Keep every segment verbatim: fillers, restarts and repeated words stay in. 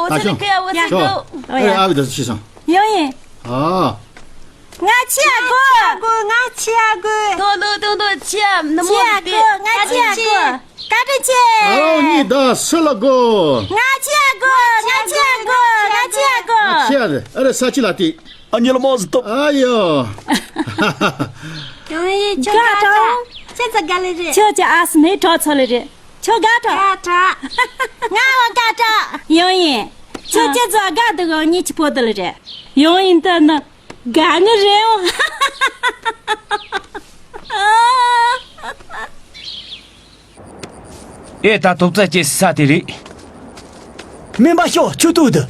ད་ཤོག་ཤོག་ཨེ་ཨ་བི་ད་ཤི་སོང་། ཡོང་ཡིན། ཨ། ང་ཆི་ཡ་གོ་ང་ཆི་ཡ་གོ་ཏོ་ཏོ་ཏོ་ཏོ་ཆི་ཡ་ནི་མོ་ཆི་ཡ་གོ་ང་ཆི་ཡ་གོ་བཀའ་དྲིན་ཆེ། ཨ་ལོ་གཉིས་ད་སུ་ལ་གོ་ང་ཆི་ཡ་གོ་ང་ཆི་ཡ་གོ་ང་ཆི་ཡ་གོ་ཆི་ཡ་རེད། ཨ་རེ་ས་ཆི་ལ་ཏི། ཨ་ཉི་ལ་མོ་ཟི་ཏོ། ཨ་ཡོ། ཡོང་ཡིན་ཁྱོད་དགའ་དྲག་ཁྱེད་ཚ་དགའ་ལེ་རེད། ཁྱོད་ཀྱི་ཨ་སི་ནི་གྲོགས་ཚོ་ལེ་རེད། ཁྱོད་དགའ་དྲག་དགའ་དྲག་ང་བ་དགའ་དྲག་ཡོང་ཡིན། ཁྱོད་ཀྱི་ཚོ་དགའ་འདུག་གོ་ཉིད་ཀྱི་པོ་དེ་ལེ་རེད། ཡོང་ཡིན་ད་ནི་དགའ་ངི་རེད་འོ། ཨེ་ད་དོ་ཙ་ཅེ་ས་དེ་རེད། སྨན་པ་ཤོག་ཆུ་ཏུ་དུ།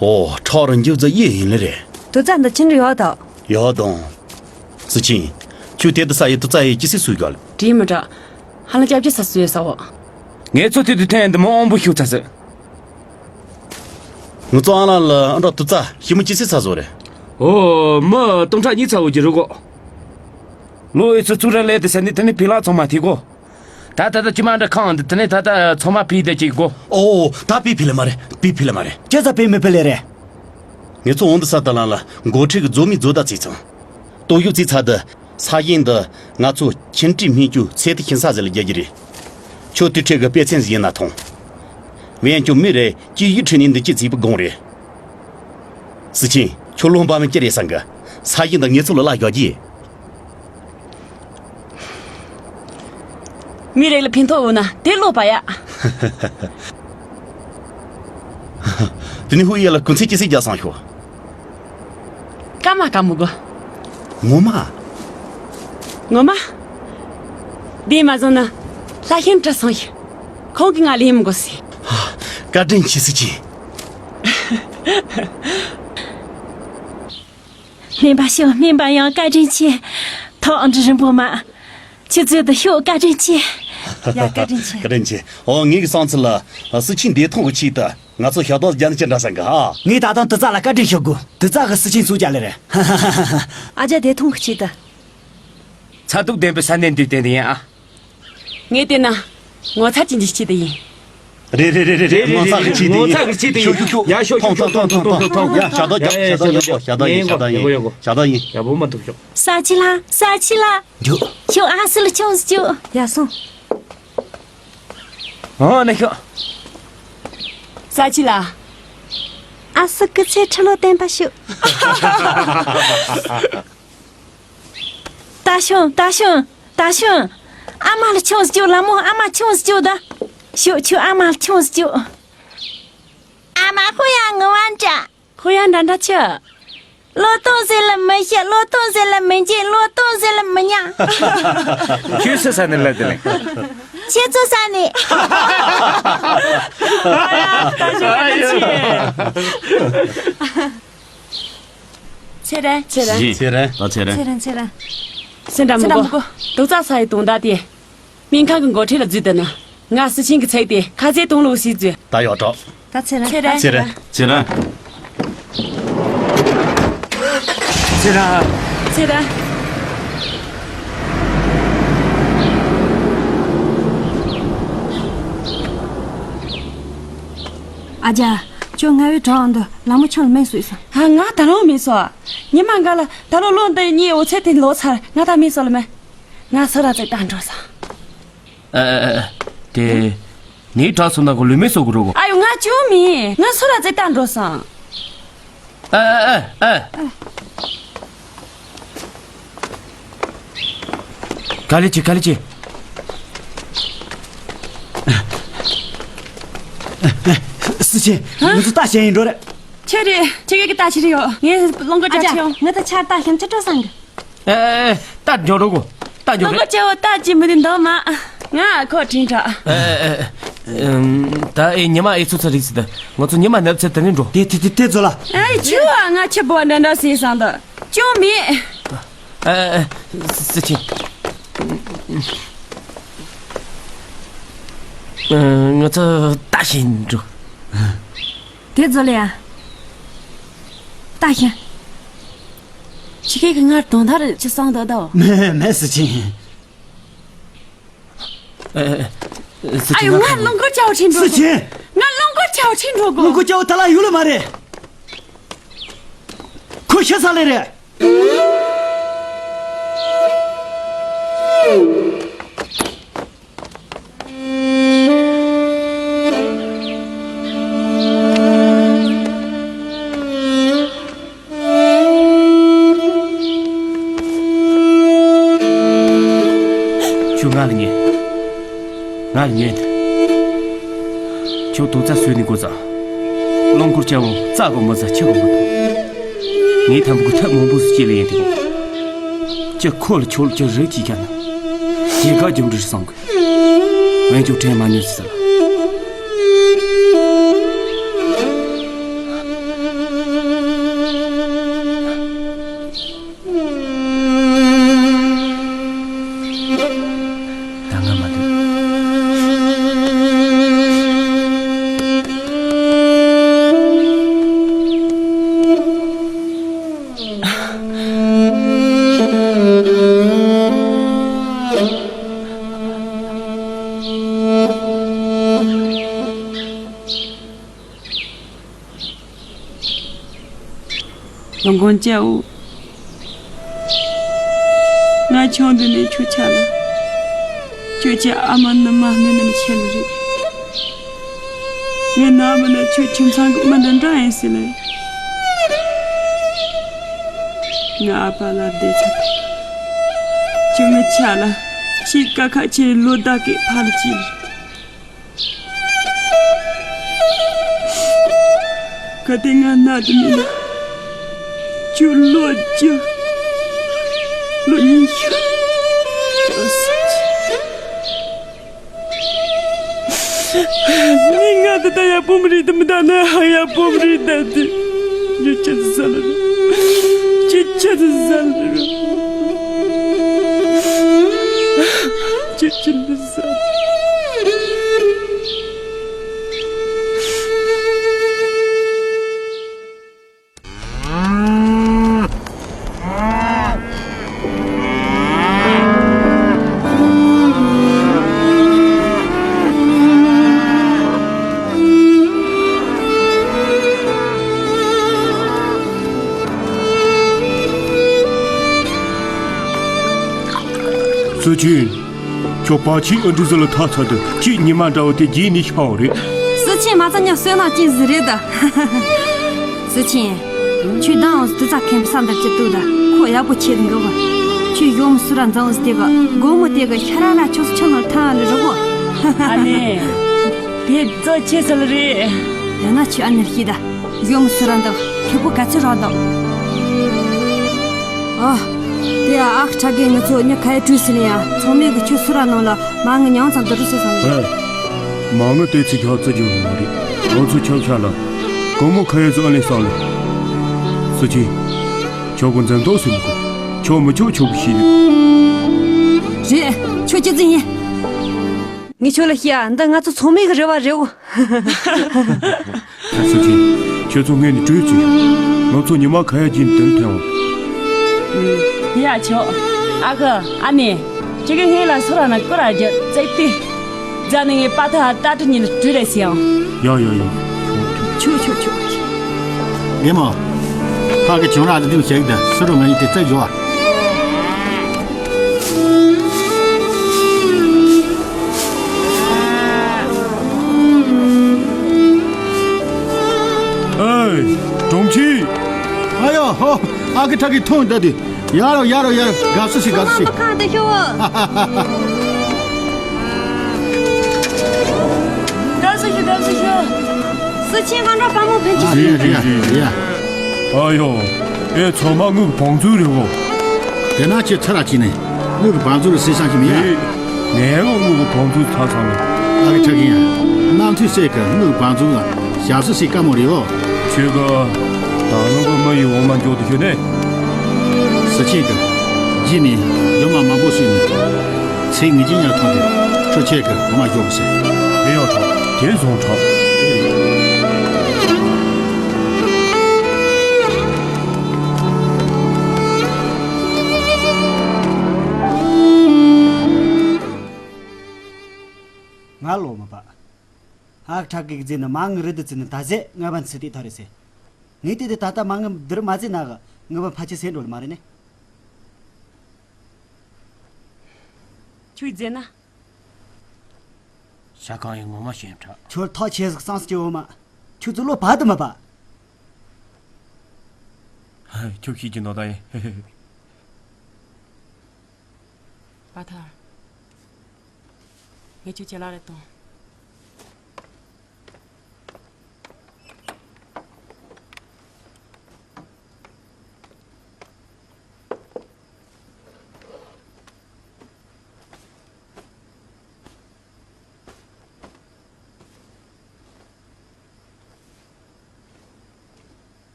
ཨོ་ཁྲག་རིན་རྒྱུ་ཙ་ཡེ་ཡིན་ལེ་རེད། དོ་ཙ་འདི་ཆི་འདྲ་ཡོད་དོ། ཡོད་དང་། ཙི་ཆིན། ཁྱོད་དེ་དུ་ས་ཡི་དོ་ཙ་ཡི་ཅི་སི་སུ་ག་ལ། དྲིས་མི་དྲག་ཧ་ལ་སྐྱབས་ཀྱི་ས་སུ་ཡོད་ས་འོ། ངས་ཚོ་དེ་དུ་ཐེན་འདི་མོ་ཨོང་བུ་ཤུགས་ཚ་ཟེར། ངུ་ཙོ་ཨ་ལ་ལ་ཨ་འདྲ་དུ་ཙ་ཤི་མི་ཅི་སི་ཚ་བཟོ་རེད། ཨོ་མ་སྟོང་ཕྲག་གཉིས་ཚ་བོ་ཅི་རུ་གོ། ལོ་ཡི་ཚོ་ཚུར་ར་ལས་དེ་ས་ནི་དེ་ནི་ཕི་ལག་ཚང་མ་ཐི་གོ། ད་ད་ད་ཅི་མ་འདྲ་ཁང་འདི་དེ་ནི་ད་ད་ཚང་མ་ཕི་དེ་ཅིག་གོ། ཨོ་ད་ཕི་ཕི་ལ་མ་རེད་ཕི་ཕི་ལ་མ་རེད། ཁྱེད་ཚ་ཕི་མི་ཕི་ལ་རེད། ངེད་ཚོ་འོང་དུ་ས་ད་ལ་ལ་འགོ་ཁྲིད་ཀྱི་རྫོ་མི་རྫོ་ད་ཚིག་ཚང་། ཏོ་ཡུ་ཚིག་ཚ་དུ། ས་ཡིན་དུ། ང་ཚོ་ཁྱིམ་དྲི་སྨན་རྒྱུ་ཚེ་དུ་ཁྱིམ་ས་ཟེར་ལ་རྒྱ་རྒྱུ་རེད། ཁྱོད་དུ་ཁྲེ་གི་དཔེ་ཚན་ཟིག་ཡིན་ན་ཐོང་། བན་ཁྱོད་མི་རེ་སྐྱིད་ཡུ་ཁྲི་ནི་འདི་ཅི་ཚིག་པུ་དགོངས་རེད། སི་ཆིན་ཁྱོད་ལོང་པ་མི་ཅི་རེད་སང་གི། ས་ཡིན་དུ་ངེད་ཚོ་ལ་ལ་རྒྱ་རྒྱུ། མི་རེ་ལ་ཕན་ཐོགས་འོ་ན་དེ་ལོ་པ་ཡ། དེ་ནི་ཧུ་ཡེ་ལ་ཀུན་ཚེ་སྐྱེ་སྲིད་རྒྱག་སང་ཤོག་སྐར་མ་སྐར་མོ་གོ། ངོ་མ། ངོ་མ། དེ་མ་བཟང་ན་ལྷ་ཤིང་བྲི་སང་ཤོག་ཁོང་གི་ང་ལེན་མི་དགོས་སི། བཀའ་དྲིན་ཆེ་སི་ཆེ། སྨན་པ་ཤོག་སྨན་པ་ཡང་བཀའ་དྲིན་ཆེ། ཐོག་འདྲི་རིན་པོ་མ། ཆུ་ཚོད་དུ་ཤོག་བཀའ་དྲིན་ཆེ། ཡ་བཀའ་དྲིན་ཆེ། བཀའ་དྲིན་ཆེ། ཨོ་ངེད་ཀྱི་སང་ཚུལ་ལ་སི་ཆིན་བདེ་ཐང་གི་ཆེད་དུ་ང་ཚོ་ཞག་ཐོག་རྒྱ་ནི་ཅི་འདྲ་ས་གི་ཨ། ངས་ད་དང་དུ་ཙག་ལ་བཀའ་དྲིན་ཞུ་དགོས། དུ་ཙག་གི་སི་ཆིན་སུ་རྒྱ་ལེ་རེད། ཨ་ཅག་བདེ་ཐང་གི་ཆེད་དུ། ཚ་གདུག་ལྡན་པའི་ས་གནས་འདིར་བསྟན་ཏེ་ཡིན་ཨ། ངས་བལྟས་ན། ངོ་ཚ་ཅན་གྱི་ཆེད་དུ་ཡིན། རེད་རེད་རེད་རེད། ངོ་ཚ་གི་ཆེད་དུ་ཡིན། ངོ་ཚ་གི་ཆེད་དུ་ཡིན། ཤོག་ཤོག་ཤོག་ཐོང་ཐོང་ཐོང་ཐོང་ཐོང་ཐོང་ཐོང་། ཡ་ཞག་ད་རྒྱབ་ཞག་ད་ཡིན་པོ་ཞག་ད་ཡིན་པོ་ཞག་ད་ཡིན་པོ་ཞག་ད་ཡིན། ཡ་བོ་མ་ཐུག་ཤོག་ས་ཆི་ལ་ས་ཆི་ལ། འཇུ། ཤོག་ཨ་སི་ལ་ཆུང་སི་ཅུ། ཡ་སོང་། ཨོ་ན་ཤོག་ས་ཆི་ལ། ཨ་སི་སྐུ་ཚེ་ཁྲི་ལོ་བརྟན་པ་ཞུ། ད་ཤོང་ད་ཤོང་ད་ཤོང་། ཨ་མ་ལ་ཆུང་སི་ཅུ་ལ་མོ་ཨ་མ་ཆུང་སི་ཅུ་ད། ཤོག་ཆུ་ཨ་མ་ལ་ཆུང་སི་ཅུ། ཨ་མ་ཧོ་ཡ་ངུ་བ་འདྲ། ཧོ་ཡ་འདྲ་འདྲ་ཆི། ལོ་ཏོང་ཟེར་ལ་མི་ཤི། ལོ་ཏོང་ཟེར་ལ་མི་འཇིགས། ལོ་ཏོང་ཟེར་ལ་མི་ཉག་ཁྱོད་སུ་ས་ནས་ལ་དེ་ནས། ཁྱེད་ཚོ་ས་ནས། ཚེ་རིང་། ཚེ་རིང་། ཚེ་རིང་། ད་ཚེ་རིང་། ཚེ་རིང་། ཚེ་རིང་། སེ་འདྲ་མི་གོ། དུག་རྩ་ས་ཡི་དུང་ཟླ་དེ། སྨན་ཁང་གི་འགོ་ཁྲིད་ལ་འཛུལ་དུ་ནི། ང་སི་ཆིན་གྱི་ཚེག་དེ་ཁ་ཟས་དུང་ལོ་ཞིག་འཛུལ། ད་ཡོད་གྲོགས། ད་ཚེ་རིང་། ཚེ་རིང་། ཚེ་རིང་། ཚེ་རིང་། ཚེ་རིང་། ཚེ་རིང་། ཨ་ཅག་ཁྱོད་སྔ་བའི་གྲོགས་འདི་ལ་མོ་ཆང་ལ་མེད་སོ་ཡིན་སོང་། ཧ་ང་ད་རུང་མེད་སོ། ཉི་མ་འགའ་ལ་ད་ལོ་ལོ་འདི་གཉིས་འོ་ཚེ་དེ་ལོ་ཚར་ང་ད་མེད་སོ་ལ་མེད། ང་སོ་ར་ཚེ་ད་འགྲོ་སོང་། ཨ་ཨ་ཨ། དེ། ངའི་གྲོགས་སོང་ན་གོ་ལུས་མེད་སོ་གོ་རོ་གོ། ཨ་ཡོ་ང་ཅུང་མེད། ང་སོ་ར་ཚེ་ད་འགྲོ་སོང་། ཨ་ཨ་ཨ་ཨ། ག་ལེ་ཅི་ག་ལེ་ཅི། སི་ཆེ། ང་ཚོ་ལྟ་བྱེད་ཡིན་འགྲོ་རེད། ཆེ་རེད། ཁྱེད་ཀྱི་ལྟ་བྱེད་རེད་ཡོ། ངས་ལོང་གི་ཨ་ཅག་ཆེ་ཡོ། ང་ད་ཆར་ལྟ་ཤམ་ཆ་སྤྲོ་སང་གི། ཨེ་ཨེ་ཨེ། ད་འཇོག་རོགས་གོ། ད་འཇོག་རེད། ལོ་ཅེ་བོ་ད་ཅི་མི་དེ་འདོག་མ། ང་ཁོ་དྲིན་དྲག་ཨེ་ཨེ་ཨེ། ད་ཨེ་ཉི་མ་ཨེ་ཚོ་ཚ་རིག་སི་ད། ང་ཚོ་ཉི་མ་ནབ་ཚེ་དེ་ནས་འགྲོ། དེ་དེ་དེ་དེ་ཚོ་ལ། ཨེ་ཆུ་བ་ང་ཆེ་བོ་འདྲ་འདྲ་ཟེར་སང་ད། ཅུང་མེད། ཨེ་ཨེ་ཨེ། སི་ཆིན། ཨེ་ང་ཚོ་ལྟ་བཞིན་འགྲོ། དེ་ཚོ་ལ་ཡ། ལྟ་བཞིན། ཁྱི་ཁེ་གི་ངར་དོན་དག་རེད་ཅི་སང་ད་ད། མེད་མེད་སི་ཆིན། ཨ་ཡོ་ང་རླུང་སྐོར་བྱའོ་ཁྲིན་པོ། སི་ཆིན། ང་རླུང་སྐོར་ ཅའོ་ཁྲིན་འགྲོ་དགོས། ལོངས་སྐུ་ཅའོ་ད་ལ་ཡོད་ལེ་མ་རེད། ཁོ་ཤི་ས་ལེ་རེད། ཁྱོད་ང་ལ་ཉན། ང་ལ་ཉན་ཐལ། ཁྱོད་དོ་རྩ་བཟོས་ནས་འགོ་བརྩམས། རླངས་འཁོར་ཅན་བོ་རྩ་གོ་མི་ཟ་ཆུ་གོ་མི་འཐུང་། ངས་ཐམ་གོ་ཐབས་མང་པོ་ཟིག་སྐྱེལ་ལེ་ཡིན་དེ་གོ། ཅི་ཁོ་ལ་ཁྱོད་ལ་ཅི་རེད་ཅིག་བྱ་ན། ཞེ་དགའ་རྒྱུ་འབྲས་བསམ་གི། ངས་ཁྱོད་དྲན་མ་མྱོང་ཟེར་ལ། ད་ང་མ་འདུག་ལོ་མགོན་སྐྱ་བོ། ང་ཆུང་དུས་ནས་ཁྱོད་ཆ་ལ། ཁྱོད་ཀྱི་ཨ་མ་ནུ་མ་སྣུན་ནས་ཁྱེར་ནི་རེད། ངའི་ནང་མི་ནི་ཁྱོད་ཁྱིམ་ཚང་གི་མི་འདྲ་འདྲ་ཡིན་ཟེར་ནས། ང་ཨ་ཕ་ལ་བསྡད་ཚར། ཁྱོད་ངའི་ཆ་ལ་ཁྱིའི་དཀའ་ཁག་ཆེ་ལོ་ཟླ་གི་ཕ་ལ་སྐྱེས་ནས། གལ་ཏེ་ང་ན་དུ་མིན་ན། ཁྱོད་ལོ་བཅུ། ལོ་ཉི་ཤུ། ལོ་སུམ་ཅུ། ངས་ང་དེ་ལྟར་ཡག་པོ་མི་རེད་དམ། ད་ནི་ཡག་པོ་མི་རེད་ད་དེ། ཁྱོད་ཆི་ཟ་ལ་རུ། ཁྱོད་ཆི་ཟ་ལ་རུ། ཁྱོད་ཆི་ཟ་ལ་རུ། སུ་ཆིན། ཁྱོད་ཕ་ཆིན་ཨ་འདྲི་ཟི་ལ་ཐག་ཚ་དུས་ཁྱེད་ཉི་མ་འདྲ་བོ་དེ་རྗེས་ནས་ཤར་བ་རེད། སུ་ཆིན་མ་ཚ་ཉག་བསོད་ནམས་ཅན་ཟིག་རེད་ད། སུ་ཆིན། ཁྱོད་ད་འོང་དུ་ཚ་མཁན་པོ་ས་འདིར་ཅི་ཏུ་ད་ཁོ་ཡག་པོ་ཆེ་འགི་བ། ཁྱོད་ཡོམ་སུ་ར་འཛང་ཟི་དེ་གི་སྒོ་མོ་དེ་གི་ཤ་ར་ར་ཆོག་སུ་ཆུ་ནོར་ཐང་ལ་རི་བོ། ཨ་ནེ། དེ་ཙོ་ཆེ་ས་ལ་རེད། ཡང་ན་ཁྱོད་ཨ་ནེར་ཤི་ད། ཡོམ་སུ་ར་འདུག་ཁེ་པོ་ག་ཚོད་རག་འདུག་ཨ། དེ་ཨ་ཁ་ཁྲ་གི་ང་ཚོ་ཉི་ཁ་ཡ་བྲུས་ཟིན་ཡ་ཚང་མས་གི་ཁྱོད་སུ་ར་ནང་ལ་མ་ངི་ཉང་ཙམ་དུ་རུ་སེ་སང་། ཨེ། མ་ངི་དེ་ཚིག་ཁ་བརྩི་རྒྱུ་མ་རེད། ང་ཚོ་ཆབ་ཤ་ལ། གོ་མོ་ཁ་ཡ་ཚོ་ཨ་ལེ་སང་ལ། སུ་ཆི། ཁྱོད་གི་འཛིན་ཐོག་སུ་མི་གོ། ཁྱོད་མི་ཆོག་ཁྱོད་གི་ཤི་ཡོད། རེད། ཁྱོད་ཅི་ཙི་ཡིན། ངས་ཁྱོད་ལ་བཤད་ཨ། འདི་ང་ཚོ་ཚང་མའི་གི་རེ་བ་རེད་འོ། ཨ་སུ་ཆེ། ཁྱོད་ཚོ་ངས་ནི་བྲོས་ཚུལ། ང་ཚོ་ཉི་མ་ཁ་ཡ་གྱིན་དོན་ཐོན་འོང་། ཡ་ཆོག་ཨ་ཁུ། ཨ་ནེ། ཁྱེད་ཀྱི་སྔོན་ལ་སུ་ར་ན་ཀུ་ར་རྒྱ་བཙལ་ཏེ། རྫ་ནི་ངའི་པ་ཐ་ཏ་ཏི་ཉིན་བྲོས་རེ་སི་ཡང་། ཡ་ཡ་ཡ། ཆོག་ཆོག་ཆོག་རྒན་མོ། ཕ་གི་བྱུང་ར་ལ་དུས་ཞིག་ད་སུ་རུ་ང་ཡི་དེ་བཙལ་འགྲོ་བ། ཨེ། གྲོང་ཁྱེར། ཨ་ཡོ་ཧོ། ཨ་ཁུ་ཁྲ་གི་ཐོང་ད་དུས། ཡ་རོ་ཡ་རོ་ཡ་རོ། དགའ་བསུ་ཞིག་དགའ་བསུ་ཞིག་ཁང་དུ་ཤོག་དགའ་བསུ་ཞིག་དགའ་བསུ་ཞིག་སུ་ཆེན་གང་འདྲ་དཔའ་མོ་ཕན་ཆད། རེད་རེད་རེད། ཨ་ཡོ། ཨེ་ཚང་མ་དངུལ་གི་བང་མཛོད་རེད་བོ། དེ་ན་ཁྱེད་ཚུར་ར་ཅི་ནས་དངུལ་གི་བང་མཛོད་རེད་ཟེར་བསམ་གྱི་མེད་ཡ། ངས་བོ་དངུལ་གི་བང་མཛོད་ཐག་ཚང་ནས། ཨ་གི་ཁྲ་གི་ཡ། གནམ་ཐུག་སེ་གི་དངུལ་གི་བང་མཛོད་ལ་ཞབས་སུ་སེ་དཀའ་མོ་རེད་བོ། ཁྱོད་ཀྱི་ད་ལོ་གི་མི་ཡི་འོ་མ་འཇོག་ཏུ་ཤོད་ནས། སུ་ཆེན་གི་རྗེས་ནས་རྒྱུ་མ་མང་པོ་ཞིག་ནས་ཚེ་ངེས་ཅན་ཉག་ཐོང་དུ་ཁྲོ་ཆེ་གི་འོ་མ་འཇོག་གི་ཟེར། དེ་ཡང་ཁྲོ་དེ་བཟུང་ཁྲོ། ང་ལོ་མ་པ། ཧ་ ཁྲག་གི་རྫས་ནི་མ་དངུལ་རི་དུ་བརྩིས་ནས་ད་ཟེ་ལྔ་བ་ཚུད་དེ་ཐོ་རེ་ཟེ། ངས་དེ་དེ་ད་ལྟ་མ་དངུལ་འདིར་མ་བརྩིས་ན་གི་དངུལ་བུན་ཕལ་ཆེར་སེལ་འགྲོ་ལེ་མ་རེད་ནི། ཁྱོད་རྫས་ན། ཤ་ཁང་ཡིན་ངོ་མ་ཞེན་ཁྲ། ཁྱོད་ཐག་ཆེ་ཟིག་སངས་སྐྱེ་བོ་མ། ཁྱོད་ཚོ་བློ་བབ་དུ་མི་བབ། ཁྱོད་ཤེས་ཀྱི་ནོ་ད་ཡིན། པ་ཐར། ངས་ཁྱོད་ཅི་ལ་རེད་དང་།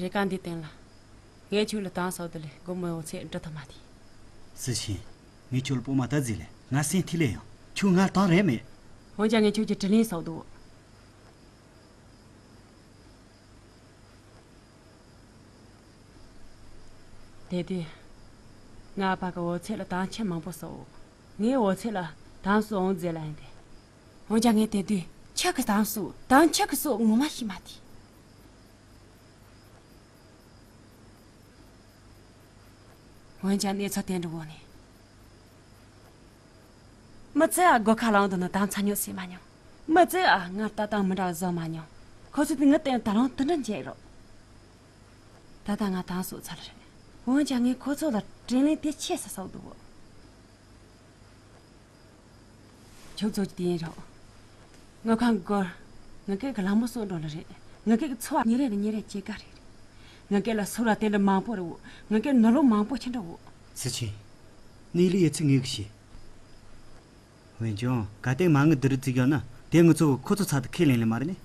རེ་ཀ་འདི་སྟེང་ལ། ངས་ཁྱོད་ལ་དང་སོགས་དེ་ལས་སྒོར་མོའི་འོ་ཚད་འགྲོ་ཐུབ་མ་དེ། སི་ཆིན། ངས་ཁྱོད་ལ་སྤོ་མ་ད་ཟིག་ལས་ང་སེམས་ཐིག་ལེ་ཡང་ཁྱོད་ང་ལ་དང་རེ་མེད། འོན་ཀྱང་ངས་ཁྱོད་ཀྱི་དྲིན་ལན་སོགས་འདུག་དེ་དུས། ང་ཨ་ཕ་གི་འོ་ཚད་ལ་དང་ཆེ་མང་པོ་སོགས། ངའི་འོ་ཚད་ལ་དང་སོགས་འོང་མཛད་ལ་ཡིན་ཏེ། འོན་ཀྱང་ངས་དེ་དུས་ཁྱེད་ཀྱི་དང་སོགས་དང་ཁྱེད་ཀྱི་སོགས་ངོ་མ་ཤེས་མ་དེ། འོན་ཀྱང་གནས་ཚུལ་དེ་འདྲ་འོག་ནས། མི་ཚེ་ཨ་སྒོ་ཁ་ལངས་དུ་ནི་དམ་ཚ་ཉོ་སྲིད་མ་མྱོང་། མི་ཚེ་ཨ་ང་ལྟ་སྟངས་མི་འདྲ་བཟོ་མ་མྱོང་། ཁོ་ཚོས་དེ་ངི་སྟེང་ད་རུང་དུ་འདྲ་འཇལ་རོགས། ད་ལྟ་ང་དང་སོགས་ཚར་རེད། འོན་ཀྱང་ངས་ཁོ་ཚོ་ལ་དྲིན་ལན་དེ་ཆེ་ས་སོགས་འདུག་ཁྱོད་ཚོ་ཀྱི་དེ་ཡིན་རོགས། དངུལ་ཁང་གི་སྒོར། ངི་སྐད་ཀྱི་ལ་མོ་སོགས་འགྲོ་ལ་རེད། ངི་སྐད་ཀྱི་འཚོ་བ་ཉིན་རེ་ནས་ཉིན་རེ་སྐྱེལ་ག་རེད། ངི་སྐད་ལ་སོ་ར་དེ་འདྲ་མང་པོ་རེད་འོ། ངི་སྐད་ནོར་ལུག་མང་པོ་ཁྱེར་འགྲོ་འོ། སི་ཆིན། གནས་ལུགས་ཡོད་ཚད་ངས་གི་ཤེས། འོན་ཀྱང་གལ་ཏེ་མ་དངུལ་འདི་རུ་བརྩིས་ཡོད་ན་དེ་ངི་ཚོ་གི་ཁོ་ཚོ་ཚ་དུ་ཁས་ལེན་ལེ་མ་རེད་ནི།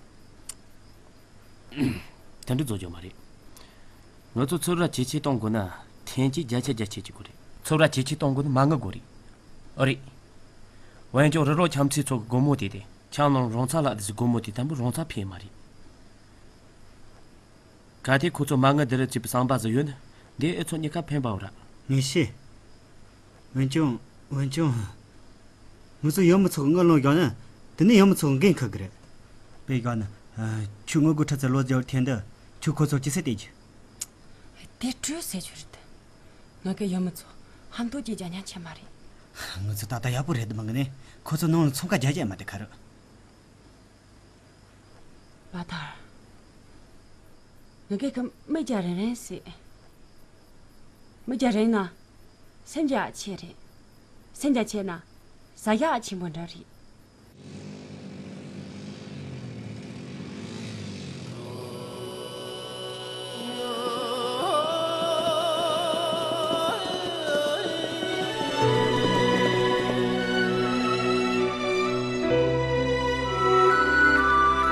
དེ་འདྲ་བཟོ་རྒྱུ་མ་རེད། ང་ཚོ་ཚོད་ར་ཇེ་ཆེ་གཏོང་དགོས་ན་ཐོན་སྐྱེད་བརྒྱ་ཆ་བརྒྱ་ཆེ་བྱེད་དགོས་རེད། ཚོད་ར་ཇེ་ཆེ་གཏོང་དགོས་ན་མ་དངུལ་དགོས་རེད། ཨོ་རེད། འོན་ཀྱང་རི་རོ་ཁྱམས་ཚེ་ཚོ་གི་སྒོར་མོ་དེ་དེ་ཆང་ནང་རོང་ཚ་ལག་དེ་ཚོའི་སྒོར་མོ་དེ་དང་པོ་རོང་ཚ་ཕེབས་མ་རེད། གལ་ཏེ་ཁོ་ཚོ་མ་དངུལ་འདི་རུ་བརྩིས་པའི་བསམ་པ་ཟིག་ཡོད་ན་འདི་ཨེ་ཚོ་གཉིས་ཀ་ཕན་པའོ་ར། ངས་ཤེས། འོན་ཀྱང་། འོན་ཀྱང་། ང་ཚོ་ཡུལ་མི་ཚོ་གི་དངུལ་ལོངས་བཞག་ན་དེ་ནས་ཡུལ་མི་ཚོ་གི་འགན་འཁུར་གི་རེད། དཔེ་བཞག་ན། ཁྱོད་དངུལ་སྒོར་ཁྲི་ཚོ་ལོ་བརྒྱ་བར་འཐེན་དུས་ཁྱོད་ཁོ་ཚོར་ཅི་ཟེར་སྟེར་རྒྱུ། དེ་སྤྲོད་ཟེར་རྒྱུ་རེད། ང་གི་ཡུལ་མི་ཚོ་ཧམ་ཐོག་གི་རྒྱ་ཉམས་ཆེ་མ་རེད། ང་ཚོ་ད་ལྟ་ཡག་པོ་རེད་མི་ངི་ནས་ཁོ་ཚོ་ནང་ལ་ཚོང་ཁ་རྒྱག་རྒྱག་མ་དེ་ཁ་རུ། བ་ཐར། ང་གི་གི་མི་རྒྱ་རིང་རིང་ཟེར། མི་རྒྱ་རིང་ན། སེམས་རྒྱ་ཆེ་རེད། སེམས་རྒྱ་ཆེ་ན། ཟ་ཡག་ཆེན་པོ་འདྲ་རེད།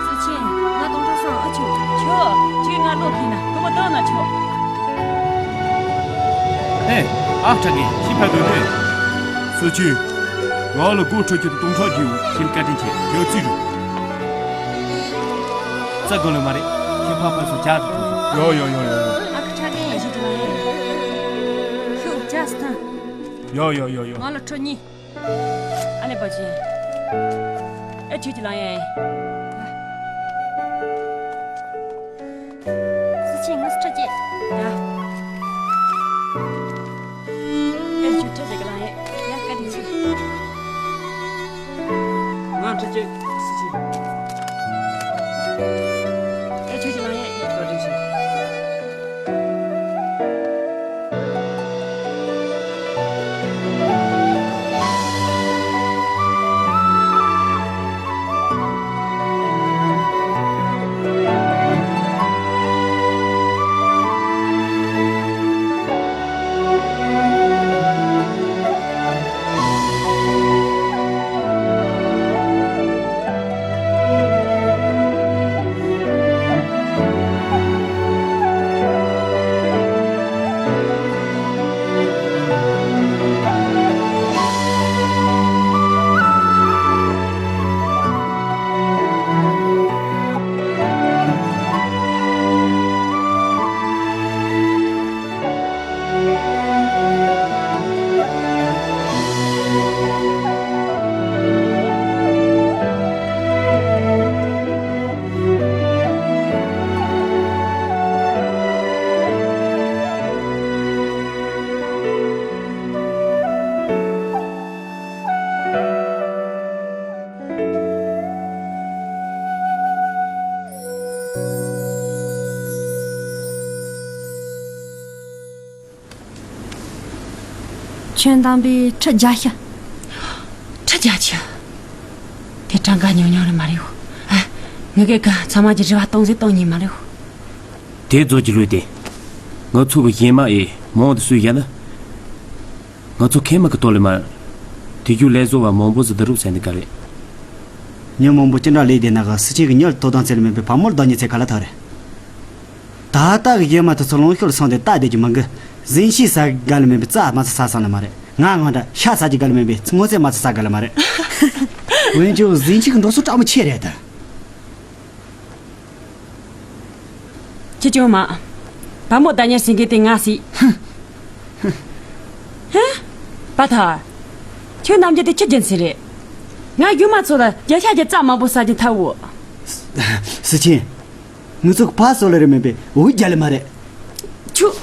སུ་ཆེ། ང་གཏོང་གྲོགས་སང་ཨ་ཆོ། ཆོ། ཁྱོད་ང་ལོ་ཁྱི་ན་ཀུ་མ་བཏང་ན་ཆོ། ཨེ། ཨ་ཁྲ་གི་ཤི་ཕ་དོན་དོན། སུ་ཆེ། ང་ལ་སྒོ་ཁྲོད་ཀྱི་སྟོང་ཕྲག་རྒྱུ་ཁྱིམ་བཀའ་དྲིན་ཆེ་ཡོད་ཚིག་རུ། རྩ་དགོས་ལ་མ་རེད་ཁྱེད་ཕ་ཕ་སོ་ཇ་རུ་ཐུག་ཡོ་ཡོ་ཡོ་ཡོ། ཨ་ཁྲ་གི་ཡིན་ཞིག་ལ་ཡིན། ཁྱོད་ཇ་སི་ཐང་། ཡོ་ཡོ་ཡོ་ཡོ། ང་ལ་ཁྲོ་གཉིས། ཨ་ནེ་པ་ཅན། ཨེ་ཁྱོད་ཀྱི་ལང་ཡ་ཡིན། སུ་ཆེ་ངུ་སུ་ཁྲ་ཅེ། ཡ། ཨེ་ཁྱོད་ཁྲ་ཅེ་གི་ལང་ཡ། ཡ་བཀའ་དྲིན་ཆེ། ང་ཁྲ་ཅེ་སུ་ཆེ། ཨེ་ཁྱོད་ཀྱི་ལང་ཡ་ཡིན། བཀའ་དྲིན་ཆེ། ཁྱོད་དམ་པའི་ཁྲི་བརྒྱ་ཤི། ཁྲི་བརྒྱ་ཤི། དེ་གྲངས་ཀ་ཉུང་ཉུང་རེད་མ་རེད་འོ། ཨ། ངི་གེ་ག་ཚང་མ་གྱི་རེ་བ་སྟོང་ཟད་གཏོང་ཉིན་མ་རེད་འོ། དེ་ཚོ་གྱི་ལུས་དེ། ང་ཚོ་གི་གཞན་མ་ཨེ་མང་དུ་སུས་བཞག་ན། ང་ཚོ་ཁེ་མ་གི་ཐོག་ལས་མ། དེ་རྒྱུ་ལས་བཟོ་བ་མང་པོ་ཟི་ད་རུག་ཟེར་འདི་ག་རེད། ཉིན་མང་པོ་ཅི་འདྲ་ལས་དེ་ན་ག་སི་ཆེན་གི་ཉལ་ཐོ་དང་ཚེ་ལ་མེད་པའི་ཕ་མོར་ལྡང་ཉི་ཚེ་ག་ལ་ཐག་རེད། ད་ལྟ་གི་ཡེ་མ་དེ་ཚོ་ལོངས་ཤོར་སོང་དེ་ལྟ་བསྡད་རྒྱུ་མི་འགི། གཟན་ཤིག་ཟ་ག་ལ་མེད་པའི་རྩྭ་མ་ཚ་ས་སང་ལ་མ་རེད། ང་ང་འདྲ་ཤ་ཟ་རྒྱུ་ག་ལ་མེད་པའི་སྔོ་ཚལ་མ་ཚ་ས་ག་ལ་མ་རེད། འོན་ཀྱང་གཟན་ཤིག་གི་འགྲོ་སོ་དྲག་མོ་ཆེ་རེད་ད། ཁྱེད་ཅུང་མ། བ་མོ་ད་ཉར་སེང་གེ་དེ་ང་སྲིད། ཧ། པ་ཐ། ཁྱོད་རྣམ་རྒྱལ་དེ་ཁྱི་རྒྱན་ཟེར་རེད། ང་རྒྱུ་མ་ཚོ་ལ་རྒྱ་ཤ་རྒྱ་རྩྭ་མང་པོ་ཟ་རྒྱུ་ཐལ་བོ། སི་ཆེན། ངུ་ཚོགས་ཕ་སོ་ལ་རེ་མེད་པའི་འུ་རྒྱ་ལ་མ་རེད། ཆུ།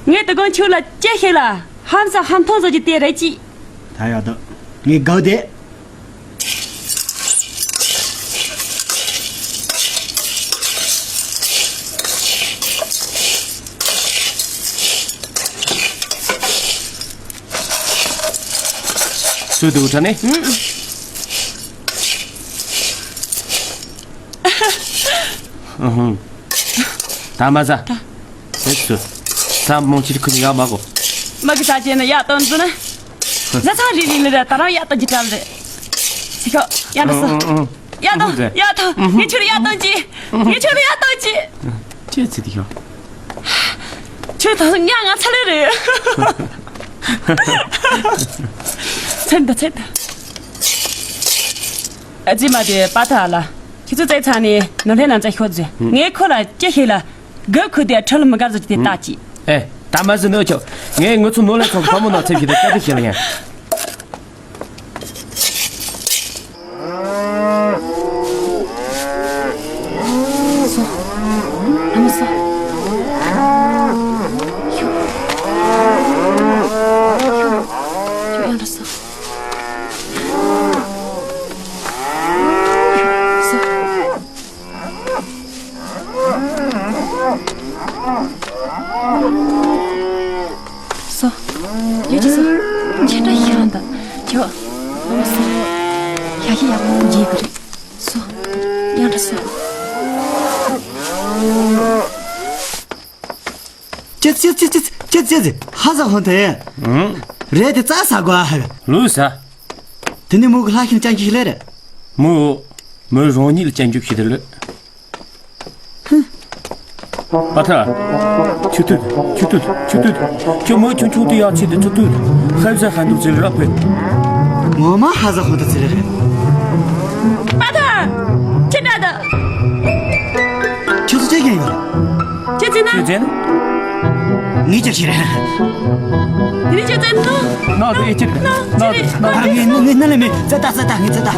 ངས་དུ་གོང་ཁྱོད་ལ་ཅེ་ཤེ་ལ་ཧམ་ས་ཧམ་ཐོང་ཟ་རྒྱུ་དེ་རེད་ཅི། ད་ཡག་འདུག་ངས་དགའ་བདེ། སུ་འདུག་དྲ་ནི། ཨུ་ཧུང་། ད་མ་ཟ། ད། དེ་སུ། ས་མོང་ཁྱི་ཁུ་ནི་ཡག་མ་གོ། མ་གི་ས་ཅན་ན་ཡག་ཏོན་ཟུ་ན། ཟ་ཚང་རི་རི་ལི་ར་ད་རང་ཡག་ཏོན་གྱི་གྲབས་རེད། སི་ཁོ། ཡག་ཏོན་སོ། ཨུ་ཨུ་ཨུ། ཡག་ཏོན་ཡག་ཏོན་ངས་ཁྱོད་ཡག་ཏོན་གྱི། ངས་ཁྱོད་ཡག་ཏོན་གྱི། ཅི་ཚིག་དེ་ཤོག་ཁྱོད་ད་ང་ང་ཚ་ལེ་རེད། ཚེ་འདི་ཚེ་འདི། ཨ་ཙི་མ་དེ་པ་ཐ་ལ། ཁྱེད་ཚོ་བཙལ་ཚར་ནས་ནོར་ལྷན་ནང་བཙལ་ཤོག་ཟེར། ངས་ཁོ་ལ་ཅི་ཤེས་ལ། དགའ་ཁུ་དེ་ཁྲོ་ལ་མི་དགའ་བཟོ་གི་དེ་ལྟ་ཅི། ཨེ། ད་མ་ཟི་ནོ་ཆོ། ངས་ངུ་ཚོ་ནོར་ལྷན་ཚོ་གི་བ་མོ་ནང་ཚེ་ཞིག་དེ་བཀའ་དྲིན་ཤེས་ལ་ཡང་། སོ། ཨ་མ་སོ། ཁྱོད་ཡང་འགྲོ་སོ། སོ། སོ། ཡོད་ཀྱི་སོ། ཁྱེད་འདྲ་ཡི་རང་ད། ཁྱོད། ཨ་མ་སོ། ཡ་ཡི་ཡག་པོ་འཇིག་གི་རེད། སོ། ཡང་འདྲ་སོ། ཅི་ཅི་ཅི་ཅི་ཅི་ཅི་ཅི། ཧ་ཟ་ཧོན་ཐེ། ཨང་། རེད་དེ་རྩྭ་ཟ་དགོས་ཨ། ལུས་ཟ། དེ་ནི་མོ་གི་ལྷ་ཤིང་ཅན་གྱི་ལས་རེད། མོ། མོ་རང་ཉིད་ལ་ཅན་རྒྱུ་ཞིག་རེད་ལོས། པ་ཐ། ཆུ་ཐུད། ཆུ་ཐུད། ཆུ་ཐུད། ཁྱོད་མོ་ཆུང་ཆུང་དུ་ཡག་ཆེད་དུ་ཆུ་ཐུད། ཧ་ཟ་ཧ་འདུག་ཟེར་རབ་ཕེ། ངོ་མ་ཧ་ཟ་ཧོན་ཐེ་ཟེར་རེད། པ་ཐ། ཁྱེད་འདྲ་ད། ཁྱོད་ཚོ་ཅི་ཡིན་ཡོད། ཁྱེད་ཚོ་ན། ཁྱེད་ཚོ་ན། ངས་ཅི་ཞིག་རེད། དེ་ནི་ཁྱེད་ཚོ་ན། ན་དེ་ཅི་རེད། ན་ན་ན་ན། ཨ་ངས་ངས་ན་ལེ་མེད་ཙེ་ཏ་ཙེ་ཏ་ངས་ཙེ་ཏ།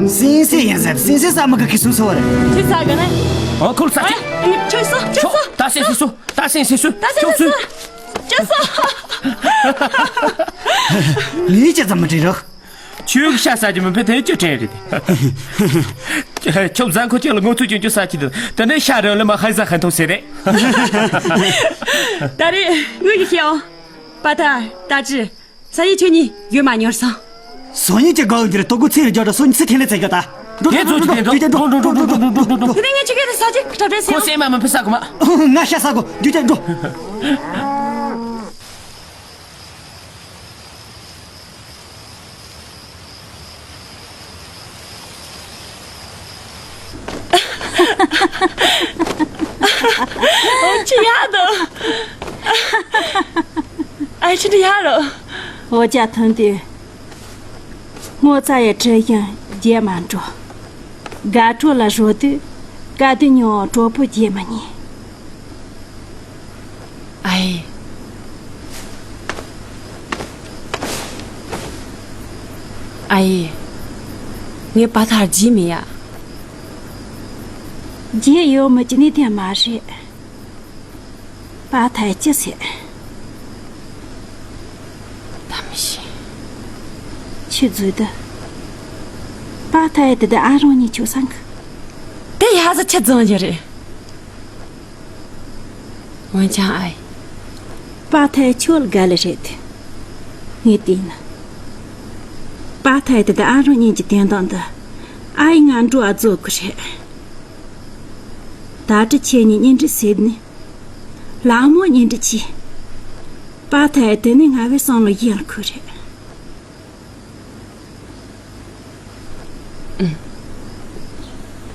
སིང་སེ་ཡིན་ཟེར་སིང་སེ་ས་མ་གི་ཁི་སུ་སོ་རེད། ཁྱེད་ས་ག་ན། ཨ་ཁོལ་ས་ཨ་ཁྱེད། ཁྱོད་སོ་ཁྱོད་སོ། ད་སིང་སེ་སུ། ད་སིང་སེ་སུ། ད་སིང་སེ་སུ། ཁྱོད་སོ། ངས་ཅི་ཙམ་མི་དྲན་རོགས། ཁྱོད་ཤ་ཟ་རྒྱུ་མིན་པས་དེ་ཅི་དྲན་རེད། ཁྱོད་བཟའ་འཁོར་ཅིག་ལ་ངོ་ཚུལ་ཅུང་ཅུང་ཟ་ཅི་དུ་དེ་ནས་ཤ་རོལ་ལ་མ་ཧ་ཟ་ཧ་ཐོ་ཟེར་རེད། ད་རེས་ངུ་གི་ཤེའོ། པ་ཐ་ད་ཅི་ས་ཡི་ཁྱོད་གཉིས་ཡོད་མ་ཉོར་སོང་། སོ་གཉིས་ཀྱི་དགའ་འདིར་ལྟོ་གོ་ཚེ་རི་རྒྱ་འདྲ་སོ་གཉིས་ཚེ་ཐེ་ལེ་ཚེ་ག་ད། འགྲོ་དེ་ཚོ་ཅི་དེ་འགྲོ་འགྲོ་འགྲོ་འགྲོ་འགྲོ་འགྲོ་འགྲོ་འགྲོ། དེ་ནས་ངས་ཁྱོད་ཀྱི་ས་ཅིག་གྲ་སྒྲིག་ཁོ་སེམས་མ་མི་ཕི་ས་གོ་མ། ང་ཤ་ཟ་གོ་རྒྱུ་ཅན་འགྲོ། ཨོ་ཅི་ཡ་དོ། ཨ་ཅི་འདྲ་ཡ་རོ། འོ་ཅག་ཐོན་དུས། སྔོ་ཚ་ཡི་དྲི་ཞིམ་བརྗེད་མ་འགྲོ། དགའ་སྤྲོ་ལ་རོལ་དུས། དགའ་སྡུག་མྱོང་གྲོགས་པོ་བརྗེད་མ་ཉན། ཨ་ཡེ། ཨ་ཡེ། ངའི་པ་ཐར་བརྗེད་མི་ཡ། བརྗེད་ཡོད་མི་ཅི་ནི་དེ་མ་རེད། པ་ཐར་ཅི་ཟེར། ད་མི་ཤེས། ཆི་ཟིག་ད། པ་ཐར་དེ་ད་ཨ་རང་ཉིད་ཆོག་སང་གི། དེ་ཡ་ཟ་ཆི་ཙང་རྒྱུ་རེད། འོན་ཀྱང་ཨ་ཡེ། པ་ཐའི་ཁྱོད་ལ་དགའ་ལེ་རེད། ངས་བལྟས་ན། པ་ཐའི་དེ་དང་ཨ་རོ་གཉིས་ཀྱི་དོན་དག་འདི་ཨ་ཡི་ང་འགྲོ་བ་རྫོགས་གི་རེད། ད་ལྟ་ཁྱེད་གཉིས་གཉེན་སྒྲིག་ཟེར་ནས། ལག་མོ་གཉེན་སྒྲིག་གྱིས། པ་ཐའི་དེ་ནས་ང་བའི་བསམ་བློ་ཡིན་ཁུལ་རེད།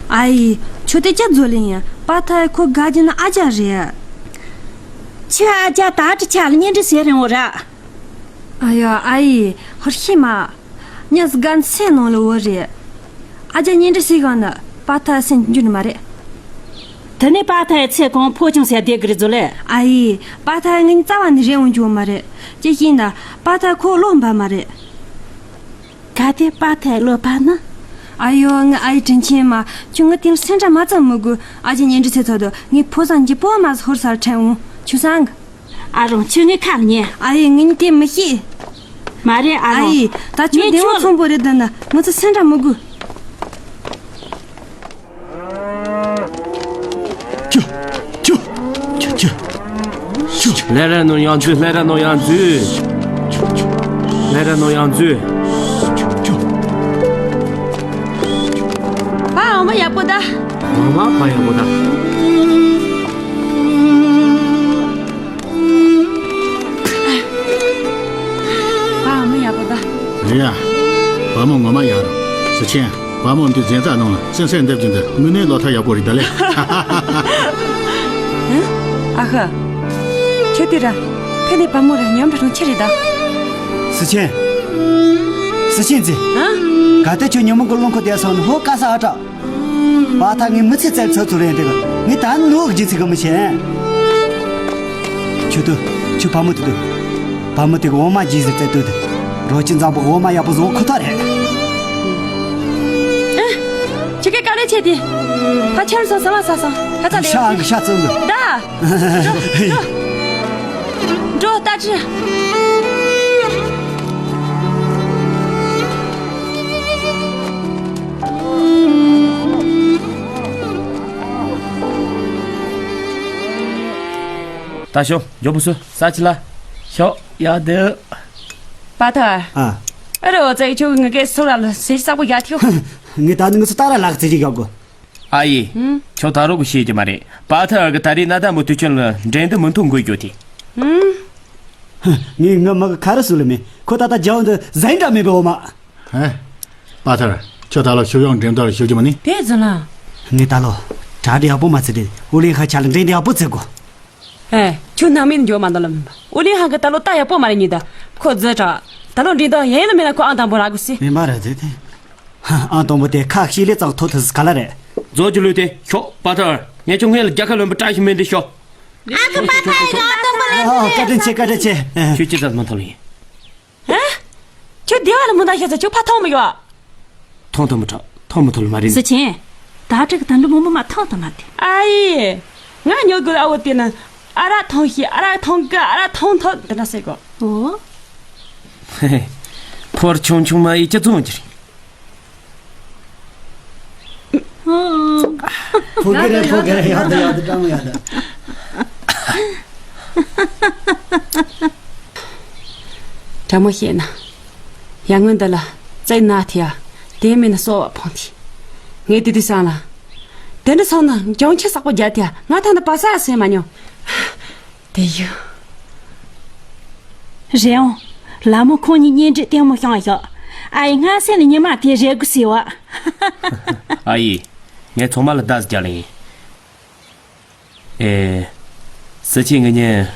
ཨ་ཡེ། ཁྱོད་དེ་ཅི་བཟོ་ལེ་ཡིན། པ་ཐའི་ཁོ་དགའ་རྒྱུ་ན་ཨ་ཅག་རེད། ཁྱོད་ཨ་ཅག་ད་ཅི་ཆ་ལ་གཉེན་སྒྲིག་བྱེད་རན་འོ་ར། ཨ་ཡོ་ཨ་ཡེ། ཧོར་ཤི་མ། ཉ་སྒ་སེ་ནང་ལ་འོ་རེད། ཨ་ཅག་གཉེན་སྒྲིག་བྱེད་གང་ན་པ་ཐའི་སེམས་འཇུ་ནི་མ་རེད། དེ་ནས་པ་ཐའི་ཚེ་གང་ཕོ་ཆུང་ཟེར་བསྡད་གི་རེད་ཟོ་ལེ། ཨ་ཡེ། པ་ཐའི་ངའི་རྩ་བ་ནས་རེ་འོང་རྒྱུ་མ་རེད། ཅི་ཤེས་ན་པ་ཐའི་ཁོ་བློ་འབབ་མ་རེད། གལ་ཏེ་པ་ཐའི་བློ་བབ་ན། ཨ་ཡོ་ངའི་ཨ་ཡེ་དྲིན་ཆེན་མ། ཁྱོད་ངའི་དེ་ལ་སེམས་ཁྲལ་མ་ཙམ་མི་དགོས། ཨ་ཅག་གཉེན་སྒྲིག་བྱེད་ཚོད་དུ་ངའི་ཕོ་བཟང་གྱི་པོ་མ་ཧོར་སར་ཁྲལ་འོང་ཆུ་སང་གི། ཨ་རོང་ཁྱོད་ངའི་ཁ་ལ་ཉན། ཨ་ཡེ་ངས་དེ་མི་ཤེས། མ་རེད་ཨ་ཨ་རོང་། ཡེ། ད་ཁྱོད་ངས་བདེ་བོ་ཁྱོད་ཚོང་པོ་རེད་འདུག་ན་ང་ཚོ་སེམས་ཁྲལ་མི་དགོས། ཁྱོད། ཁྱོད། ཁྱོད། ཁྱོད། ལྷ་ར་ནོར་གཡང་མཛོད། ལྷ་ར་ནོར་གཡང་མཛོད། ལྷ་ར་ནོར་གཡང་མཛོད། ཕ་འོ་མ་ཡག་པོ་ད། འོ་མ་ཕ་ཡག་པོ་ད། ཕ་འོ་མ་ཡག་པོ་ད། རེད་ཡ། བ་མོ་ངོ་མ་ཡག་རེད། ཟི་ཆེན། བ་མོ་འདི་འཛེམ་ས་ནང་ལ་སེམས་སེམས་འདེབས་ཀྱི་འདི་དངོས་གནས་བློ་ཐག་ཡག་པོ་རེད་ད་ལེ། ཨ་ཁ། ཁྱོད་དེ་ར། ཕེ་ནས་བ་མོ་ར་ཉམས་འགྲོ་རུང་ཆེ་རེད་ད། ཟི་ཆེན། ཟི་ཆེན་ཙི། ཨ། ག་ཏེ་ཁྱོད་ཉོན་མོངས་ཀྱི་རླངས་འཁོར་དེ་སོང་ནས་ཧོ་དཀའ་ས་ཨ་དྲག་པ་ཐ་ངའི་མི་ཚེ་བཙལ་ཚོད་ཚོད་རེད་འདུག་ངས་ད་ནུ་འུག་ཅིག་ཚིག་གི་མི་ཤེས། ཁྱོད་དུ་ཁྱོད་བ་མོ་དུ་དུ། བ་མོ་དེ་གི་འོ་མ་ཇི་ཟེར་བཙལ་དུས་དུ། རོ་ཅི་འཛམ་བུ་འོ་མ་ཡག་པོ་བཟོ་ཁོ་ཐག་རེད། ཨེ། ཁྱོད་ཀའི་དཀའ་ལས་ཆེ་དེ། ཕ་ཆར་སོང་ཟ་མ་ཟ་སོང་ཁ་ཚ་ལས། ཤ་ཨང་གི་ཤ་བཙོང་གི། ད། འགྲོ་ལྟ་ཅི། ད་ཤོག་མགྱོགས་པོ་སོ་ས་ཆི་ལ། ཤོག་ཡག་འདུག་པ་ཐར། ཨ། ཨ་རོ་ཙེ་ཁྱོད་ངི་གེ་སོ་ར་ལ་ཟེར་ས་པོ་ཡག་ཐིའོ། ངི་ད་ནི་ངི་སུ་ཏ་ར་ལག་ཙེ་ཅིག་ཡག་གོ། ཨ་ཡེ། ཁྱོད་ད་རུང་གི་ཤེས་ཀྱི་མ་རེད། པ་ཐར་གི་ད་རེས་ན་ད་མུ་དུས་ཆེན་ལ་འགྲན་དུ་མི་མཐུན་དགོས་རྒྱུ་དེ། ངས་ངི་མ་གི་ཁ་རུ་སུ་ལ་མེད་ཁོ་ད་ད་རྒྱ་བོ་འདི་ཟན་འདྲ་མེད་པའི་འོ་མ། ཧེ། པ་ཐར། ཁྱོད་ད་ལོ་ཤུགས་ཡོང་འགྲེམས་སྟོན་ལ་ཞུགས་རྒྱུ་མ་ནི། དེ་ཟིན་ལ། ངས་ད་ལོ། གྲ་སྒྲིག་ཡག་པོ་མ་བྱས་ཏེ་ཨུ་ལིན་ཧ་ཆ་ལ་འགྲན་སྡུར་ཡག་པོ་བྱེད་དགོ། ཨེ། ཁྱོད་ནང་མི་འགྱོ་མ་འདོད་ལ་མིན་པ། ཨུ་ལིན་ཧ་གི་ད་ལོ་ལྟ་ཡག་པོ་མ་རེད་ཉིད་ད། ཁོ་ཛི་དྲག་ད་ལོ་འགྲན་སྡུར་ཡིན་ལ་མིན་ལ་ཁོ་ཨང་དང་པོ་རག་དགོས་སི། མིན་པ་རེད་དེ་དེ། ཧ་ཨང་དང་པོ་དེ་ཁ་ཤས་ལས་ཙང་ཐོ་ཐུ་སི་ག་ལ་རེད། མཛོ་ཅི་ལུས་དེ་ཤོག་པ་ཐར། ངས་ཁྱོད་སྔོན་ལ་རྒྱལ་ཁ་ལོན་པ་བཀྲ་ཤིས་སྨོན་འདུན་ཤོག་ཨ་ཁུ་པ་ཐར་ཡོད་ཨང་དང་པོ་ལ། ཨ་བཀའ་དྲིན་ཆེ་བཀའ་དྲིན་ཆེ། ཁྱོད་ཅི་ཙམ་མ་ཐོབ་ཡིན། ཨ། ཁྱོད་སྡེ་བ་ལ་མུ་མཐའ་ཤོད་ཚ་ཁྱོད་ཕ་ཐོང་མི་ཡོད། ཐོང་ཐོང་མི་ཐོང་ཐོང་མི་ཐོང་ལ་མ་རེད། ཟི་ཆེན། ད་ཁྲིག་ད་འདི་མུ་མུ་མ་ཐོང་ཐོང་མ་དེ། ཨ་ཡེ། ང་ཉོ་དགོས་ཨ་བོ་དེ་ན། ཨ་ར་ཐོང་ཤི་ཨ་ར་ཐོང་གི་ཨ་ར་ཐོང་ཐོང་དེ་འདྲ་ཟེར་གོ། ཨོ། ཧེ་ཧེ། ཕོར་ཆུང་ཆུང་མ་ཡི་ཅི་བཙོང་གི་རེད། ཕོ་གི་རེད་ཕོ་གི་རེད། ཡག་འདུག་ཡག་འདུག་ཀྲང་ཡག་འདུག་དྲང་མོ་བཤད་ན། ཡར་སྔོན་འདི་ལ་རྩེ་ན་ཐེ་ཡ། དེ་མིན་ན་སོ་བ་ཕོང་ཐེ། ངས་དེ་དུས་སང་ལ། དེ་འདྲ་སོང་ན་འགྱང་ཆེ་བསགས་པ་རྒྱ་ཐེ་ཡ་ང་ཐང་ན་པ་ས་སེ་མ་མྱོང་། དེ་ཡུ། རེད་འོང་། ལ་མོ་ཁོང་གཉིས་གཉེན་སྒྲིག་ལྟད་མོ་བྱུང་ཡོད། ཨ་ཡེ་སྔ་སེ་ནས་ཉི་མ་དེ་རེད་དགོས་ཟེར་བ། ཨ་ཡེ། ངས་ཚང་མ་ལ་བརྡ་རྒྱག་ལེ་ཡིན། ཨེ། སི་ཆེན་ངེད་གཉིས་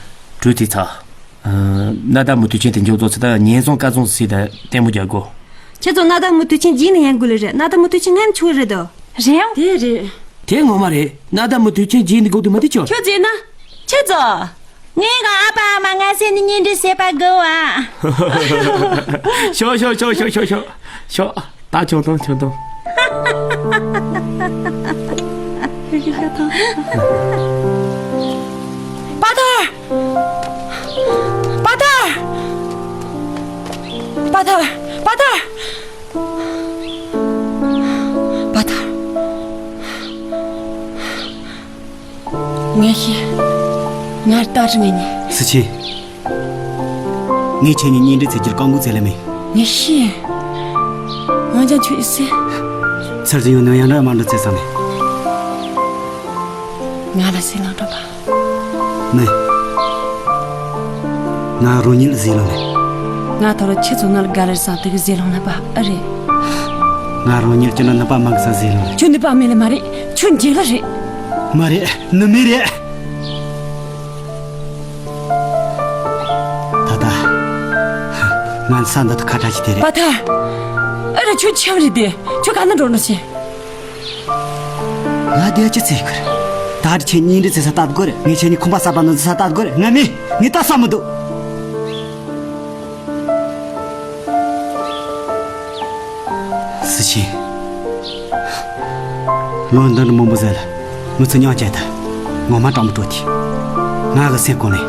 གྲོས་བྱས་ཚར། ཨ། ན་ད་མུ་དུས་ཆེན་དེ་མགྱོགས་རྫོགས་ཚེ་ད་ཉེན་སྲུང་སྐལ་བཟང་སྲིད་ད་ལྟད་མོ་རྒྱག་དགོ། ཁྱེད་ཚོ་ན་ད་མུ་དུས་ཆེན་རྗེས་ནས་ཡན་དགོས་ལེ་རེད། ན་ད་མུ་དུས་ཆེན་ངན་ཆུ་རེད་དོ། རེད་ཡང་། དེ་རེད། དེ་ངོ་མ་རེད། ན་ད་མུ་དུས་ཆེན་རྗེས་ནས་དགོས་དུས་མ་དེ་ཆོ། ཁྱོད་རྗེས་ན། ཁྱེད་ཚོ། ངའི་ག་ཨ་ཕ་ཨ་མ་ང་སེ་ནི་གཉེན་སྒྲིག་བྱེད་པ་དགོས་བ། ཤོག་ཤོག་ཤོག་ཤོག་ཤོག་ཤོག་ཤོག་ད་ཆོག་དང་ཆོག་དང་། པ་ཐར། པ་ཐར། པ་ཐར། པ་ཐར། པ་ཐར། ངས་ཤེས། ངར་ལྟ་རི་ངས་ཉེ། སི་ཆེན། ངས་ཁྱེད་གཉིས་གཉེན་སྒྲིག་བྱེད་རྒྱུར་བཀག་འགོག་བྱས་ལེ་མེད། ངས་ཤེས། འོན་ཀྱང་ཁྱོད་ཡིན་སྲིད། ཚུར་དུ་ཡོང་ནས་ཡང་འདྲ་མ་འདྲ་བྱས་ཙང་ནས། ང་ལ་ཟས་བླངས་འགྲོ་པ། མིན། ང་རང་ཉིད་ལ་ཟས་བླངས་ནས། ང་ཐོ་རུ་ཁྱེད་ཚོ་ང་ལ་དགའ་ལེར་ཟ་དུས་ཟས་བླངས་ན་པ་ཨེ་རེད། ང་རང་ཉིད་ཀྱི་ནི་ནུས་པ་མང་གི་ས་ཟས་བླངས་ནས། ཁྱོད་ནུས་པ་མེད་ལེ་མ་རེད། ཁྱོད་འཇིགས་ལེ་རེད། མ་རེད། ནུས་མེད་རེད། ད་ལྟ། ང་ས་འདི་ཐོག་ཁ་བྲལ་གྱི་དེ་རེད། པ་ཐར། ཨ་ར་ཁྱོད་ཆེ་བ་རེད་དེ། ཁྱོད་ག་ན་འགྲོ་འགྲོ་བྱེད། ང་བསྡད་ཅི་ཚེ་ཁར། ད་རེ་ཁྱེད་གཉིས་འདྲི་ཚེ་ས་ལྟ་དགོས་རེད། ངས་ཁྱེད་གཉིས་ཁང་པ་གསར་པ་ནང་ཚེ་ས་ལྟ་དགོས་རེད། ང་མི། ངས་ལྟ་ས་མི་འདུག་སི་ཆེན། ལོ་འདི་འདྲ་མང་པོ་ཟེར་ལ། ང་ཚོ་མཉམ་བྱས་ད། ངོ་མ་དྲང་པོ་སྤྲོད་དེ། ང་གི་སེམས་ཁོང་ནས།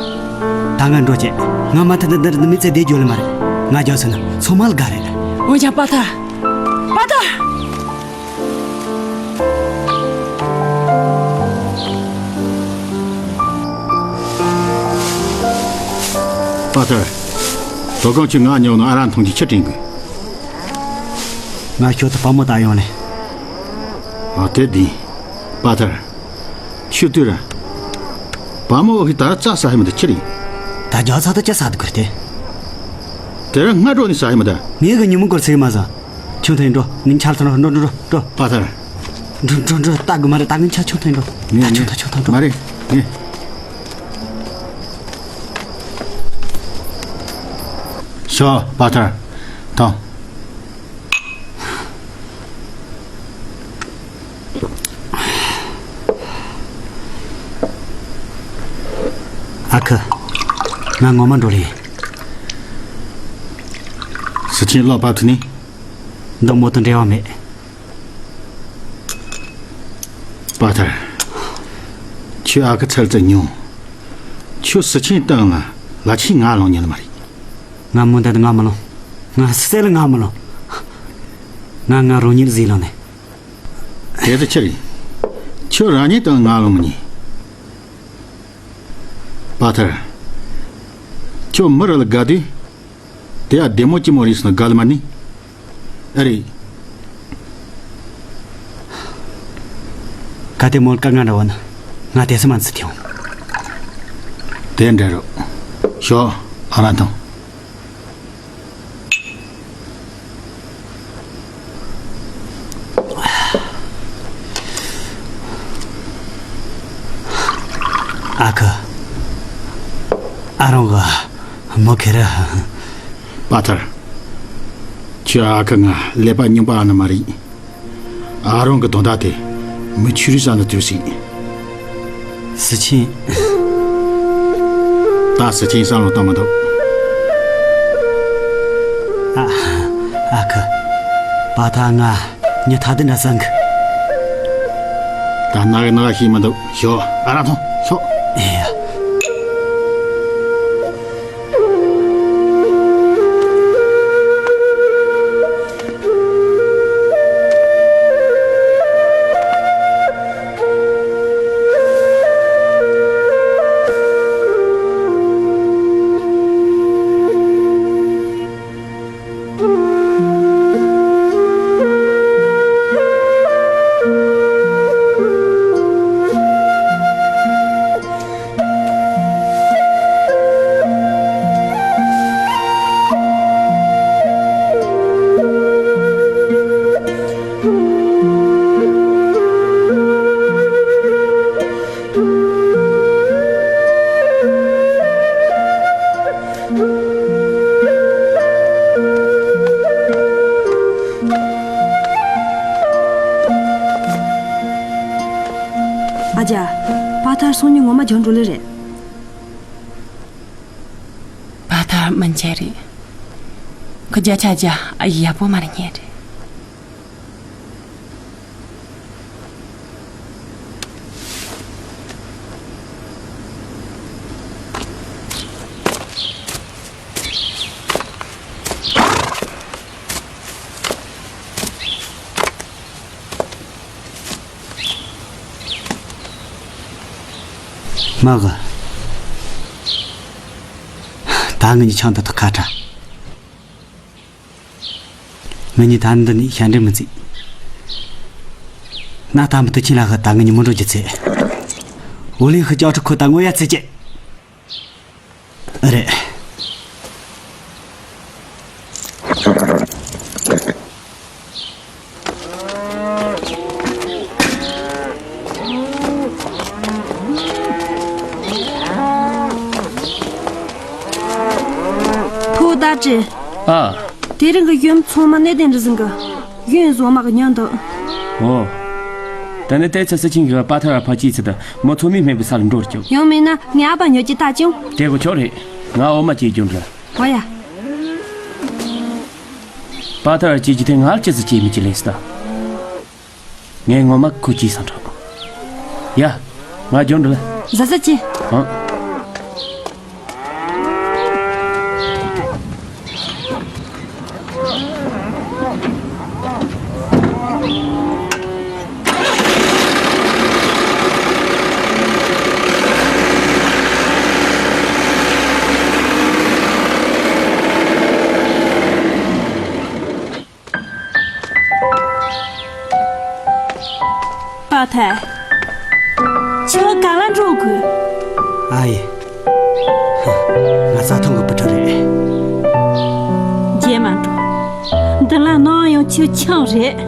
ད་ང་འགྲོ་བྱེད། ང་མ་མཐའ་འདི་འདིར་འདི་མི་ཚེ་བསྡད་རྒྱུ་ལ་མ་རེད། ང་རྒྱག་ཚུལ་ན་ཚང་མ་ལ་དགའ་རེད། འོན་ཀྱང་པ་ཐར། པ་ཐར། པ་ཐར། དོ་དགོང་ཁྱོད་ང་ཉོ་ནོ་ཨ་ར་མཐོང་རྒྱུ་ཆི་དྲན་དགོས། ང་ཞོ་ཐུ་བ་མོ་ད་ཡོང་ནས། ཨ་དེ་དེ། པ་ཐར། ཁྱོད་ལྟོས་ར། བ་མོ་འོ་ཧི་ད་ར་རྩྭ་ཟ་ཧི་མི་འདུག་ཆི་རེད། ད་རྒྱ་ཚ་ད་ཅི་ཟ་འདུག་གི་རེད་དེ། དེ་ར་སྔ་དྲོ་ནས་ཟ་ཧི་མི་འདུག་ངས་གི་ཉིན་མོ་སྐོར་ཟེར་གི་མ་ཟ། ཁྱོད་ཐོན་འགྲོ། ངས་ཆར་ཐོན་འགྲོ་འགྲོ་འགྲོ་འགྲོ། པ་ཐར། འགྲོ་འགྲོ་འགྲོ། ལྟ་དགོས་མ་རེད། ད་ངས་ཆར་ཁྱོད་ཐོན་འགྲོ། ངས་ད་ཁྱོད་ད་ཁྱོད་ད་ཐོན་འགྲོ། མ་རེད། ངས། ཤོ་པ་ཐར། ཐོན། ཨ་ཁུ། ང་ངོ་མ་འགྲོ་ལེ། སི་ཆེན་ལོག་པ་ཐུ་ནི། འདི་མོ་དང་འབྲེལ་བ་མེད། པ་ཐར། ཁྱོད་ཨ་ཁུ་ཚར་ཙམ་ཉོ། ཁྱོད་སི་ཆེན་སྟེང་ལ་ལ་ཆེན་ང་ལོང་ཉན་མ་རེད། ང་མོ་འདི་ང་མི་ལོང་། ང་སི་སེ་ལ་ང་མི་ལོང་། ང་ང་རང་ཉིད་ཟིག་ལོང་ནས། དེ་ཚོ་ཆི་རེད། ཁྱོད་རང་ཉིད་དང་ང་ལོང་ཉན། པ་ཐར། ཁྱོད་མི་རེ་ལ་དགའ་དུས། དེ་ཡ་བདེ་མོ་སྐྱིད་མོ་རེད་ཟེར་ན་དགའ་ལེ་མ་ནི། ཨ་རེད། གལ་ཏེ་མོ་དཀའ་ངལ་འདྲ་བ་ན། ང་དེ་སེམས་མ་ཚི་ཐེའོ། དེ་འདྲ་རོ། ཤོ་ཨ་ར་ཐོང་། ཨ་ཁུ། ཨ་རོང་གི་མོ་ཁེ་རེ། པ་ཐར། ཁྱོད་ཨ་ཁུ་ང་ཀླད་པ་སྙོམས་པ་ཨ་ན་མ་རེད། ཨ་རོང་གི་དོན་དག་དེ་མི་ཆུ་རུ་ས་ན་དུས་སྲིད། སི་ཆིན། ད་སི་ཆིན་བསམ་བློ་བཏང་མ་འདུག་ཨ། ཨ་ཁུ། པ་ཐར་ང་ཉི་ཐ་དི་འདྲ་བསམ་གི། ད་ནག་གི་ནག་ཤེས་མི་འདུག་ཤོ་ཨ་ར་ཐོང་ཤོ། ཨེ་ཡ། ཨ་ཅག་པ་ཐར་སང་ཉིན་ངོ་མ་འབྱོར་འགྲོ་ལེ་རེད། པ་ཐར་མི་འཇལ་རེད། ཁོ་བརྒྱ་ཆ་བརྒྱ་ཨ་ཡི་ཡག་པོ་མ་རེད་ཉན་རེད། མ་གི། ད་ངེད་གཉིས་ཆང་འདི་ཐོག་ཁ་ཁྲ། ངེད་གཉིས་ད་འདི་ནས་ཞལ་འདྲེན་མི་བྱེད། ན་ད་མི་དུ་ཁྱིམ་ལ་ཧ་ད་ངེད་གཉིས་མི་འགྲོ་རྒྱུ་ཚེ། འུ་ལེན་ཧི་ཅག་ཁྲི་ཁོ་ད་ངོ་ཡ་ཚེ་སྐྱེ། རེད། ཕུ་བོ་ད་ཅི། ཨ། དེ་རིང་གི་ཡུམ་ཚང་མ་གནས་བརྟན་རེད་ཟིན་གི། ཡུན་བཟང་མ་གི་ཉམས་འདུག་ཨོ། ད་ནི་ཏའི་ཚ་སི་ཆིང་གི་པ་ཐར་ཕ་ཅི་ཚི་ད་མོ་ཚོ་མི་སྨན་པའི་ས་ལ་འགྲོ་རྒྱུ། ཡང་མིན་ན་ངའི་ཨ་ཕ་ཉོ་ཅི་ད་ཅུང་། དེ་གོ་ཆོག་རེད། ང་འོ་མ་ཅི་རྒྱུ་འདྲ། ཨོ་ཡ། པ་ཐར་ཅི་ཅི་དེ་ང་ཅི་ཟི་ཅི་མི་ཅི་ལེན་སི་ད། ངས་ངོ་མ་ཁུ་ཅི་སང་འགྲོ། ཡ། ང་རྒྱུ་འདྲ་ལ། ཟི་ཟི་ཅི། ཨང་། པ་ཐའི། ཁྱོད་ག་ལ་འགྲོ་དགོས། ཨ་ཡེ། ང་རྩྭ་ཐང་གི་བུ་ཕྲུག་རེད། རྗེས་མ་འགྲོ། འདི་ལ་ནང་ཡང་ཁྱོད་ཆང་རེད།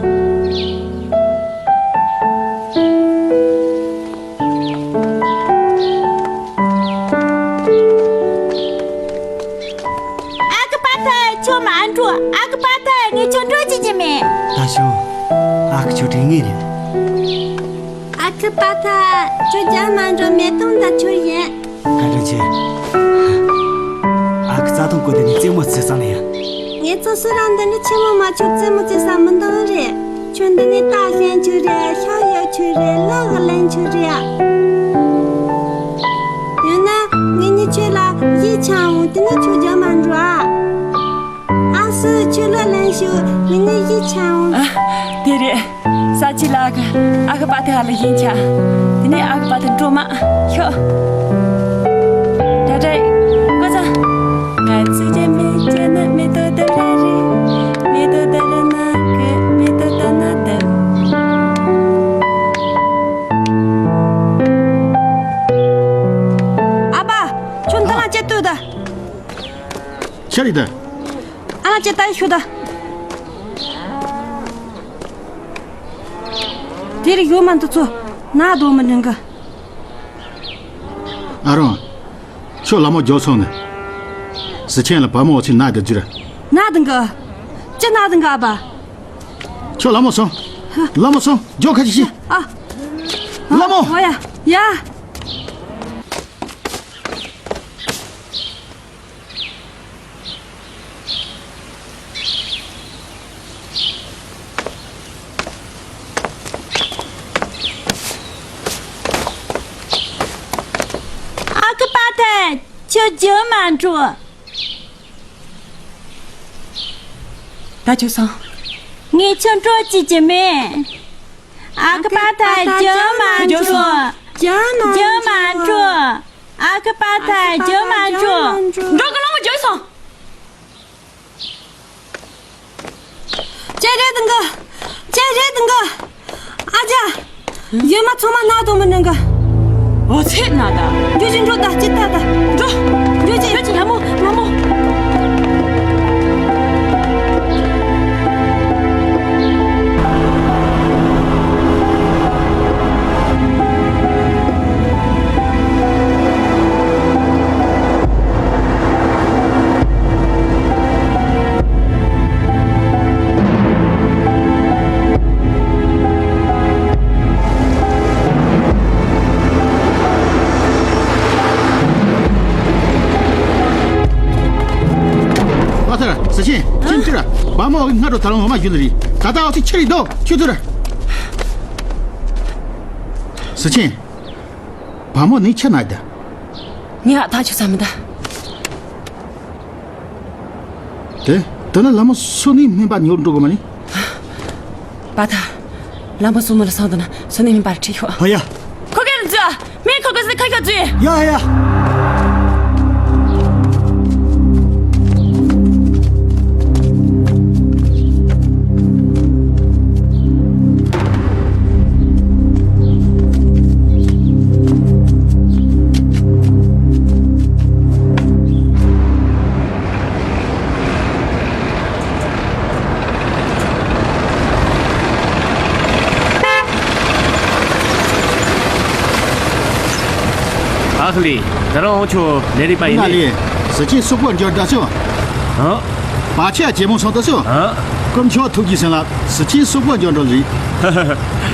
ཨ་ཁུ་པ་ཐའི་ཁྱོད་མ་འགྲོ། ཨ་ཁུ་པ་ཐའི་ངས་ཁྱོད་འགྲོ་བྱེད་ཀྱི་མེད། ད་ཞོ། ཨ་ཁུ་ཁྱོད་དྲན་ངེས་རེད། ཨ་ཁུ་པ་ཐའི་ཁྱོད་རྒྱ་མ་འགྲོ་མེ་དུང་ད་ཁྱོད་ཡིན། བཀའ་དྲིན་ཆེ། ཨ་ཁུ་རྩྭ་ཐང་བཀོད་དེ་ནས་རྩེད་མོ་རྩེ་ས་ལ་ཡ། ངེད་ཚོ་སུ་རང་འདི་འདྲ་ཆེན་མོ་མ་ཆོག་རྩེད་མོ་རྩེ་ས་མི་འདང་རེད། ཁྱོད་འདི་ནས་རྟ་ཞོན་ཆོག་རེད། ཤ་གཡོ་ཆོག་རེད། ལག་ལེན་ཆོག་རེད། ཡང་ན་ངེད་གཉིས་ཁྱོད་ལ་གཞས་འཆང་འོང་། དེ་ནས་ཁྱོད་རྒྱ་མ་འགྲོ་ཨ། ཨ་སུ་ཁྱོད་ལག་ལེན་ཤོག་ངེད་གཉིས་གཞས་འཆང་འོང་། ཨ། དེ་རེད། ས་ཆི་ལ་ཨ་ཁུ་ཨ་ཁུ་པ་ཐའི་ཧ་ལ་ཡིན་ཆ། དེ་ནས་ཨ་ཁུ་པ་ཐའི་འགྲོ་མ་ཤོག་ཏྲ་ཏྲ། ཀོ་ཚ། ང་ཚོ་ཅན་མེད་ཅན་ན་མེ་ཏོ་ཏ་ར་རེད། མེ་ཏོ་ཏ་ར་ན་གི་མེ་ཏོ་ཏ་ན་ཏ། ཨ་ཕ། ཁྱོད་འདི་ལ་ཅི་ལྟོས་ད། ཤ་རི་ད། ཨ་ལ་ཅི་ལྟ་ཤོད་ད། དེར་ཡོད་མ་འདི་ཚོ་ན་དོ་མི་འདྲ་གི། ཨ་རོང་། ཁྱོད་ལ་མོ་འཇོག་སོང་ནས། སི་ཆེན་ལ་བ་མོ་འོ་ཚིག་ན་དེ་འཛུལ། ན་དང་གི། ཅི་ན་དང་གི་ཨ་ཕ། ཁྱོད་ལ་མོ་སོང་། ལ་མོ་སོང་འཇོག་ཁ་ཅིག་ཤི། ཨ། ལ་མོ། ཨོ་ཡ། ཡ། ཨ་ཁུ་པ་ཐའི་ཁྱོད་རྒྱུན་མ་འགྲོ། ད་ཁྱོད་སོང་། ངས་ཁྱོད་འགྲོ་བྱེད་ཀྱི་མེད། ཨ་ཁུ་པ་ཐའི་རྒྱུན་མ་འགྲོ། རྒྱུན་མ་འགྲོ། ཨ་ཁུ་པ་ཐའི་རྒྱུན་མ་འགྲོ། འགྲོ་གི་ལོང་རྒྱུན་སོང་། ཅེ་རེད་འདུག་གི། ཅེ་རེད་འདུག་གི། ཨ་ཅག་ཡོད་མ་ཚང་མ་ན་དོ་མི་ནང་གི། འོ་ཚེ་ན་ད། འགྱོ་ཅིག་འགྲོ་ད་ཅི་ལྟ་ད། འགྲོ། འགྱོ་ཅིག་འགྱོ་ཅིག་ལ་མོ་ལ་མོ། ཨ་ཐར། སི་ཆེན། ཁྱིམ་ཚུར། བ་མོ་སྔ་དྲོ་ད་ལོ་ངོ་མ་ཞུ་ལ་རེད། ད་ལྟ་ཨ་ཚིག་ཆེ་རེད་དོ། ཁྱོད་ཚུར། སི་ཆེན། བ་མོ་ནི་ཆ་ན་ད། ངས་ཨ་ཐ་ཆུ་ས་མི་ད། དེ། དེ་ན་ལ་མོ་སུ་ནི་སྨན་པ་ཉོར་འགྲོ་གི་མ་ནི། པ་ཐ། ལ་མོ་སུ་མོ་ལ་སང་དུ་ན་སུ་ནི་སྨན་པ་ཁྲིད་ཤོག་ཧོ་ཡ། ཁོ་གེ་ལ་ཛུ། མེ་ཁོ་གེ་ཟི་ཁ་ཁ་ཛུ། ཡ་ཡ། ཨ་ཁུ་ལི། ད་རུང་ཁྱོད་ལས་རིགས་པ་ཡིན་ན་ནི། ལི། ཟི་ཅིན་སུ་པོ་འཇོ་འདྲ་ཆོ། ཨ། བ་ཆ་ཇེ་མོ་སོང་ད་ཆོ། ཨ། དཀོན་མཆོག་ཐུགས་ཀྱི་སེམས་ལ་ཟི་ཅིན་སུ་པོ་འཇོ་འགྲོ་ལི། ཡ་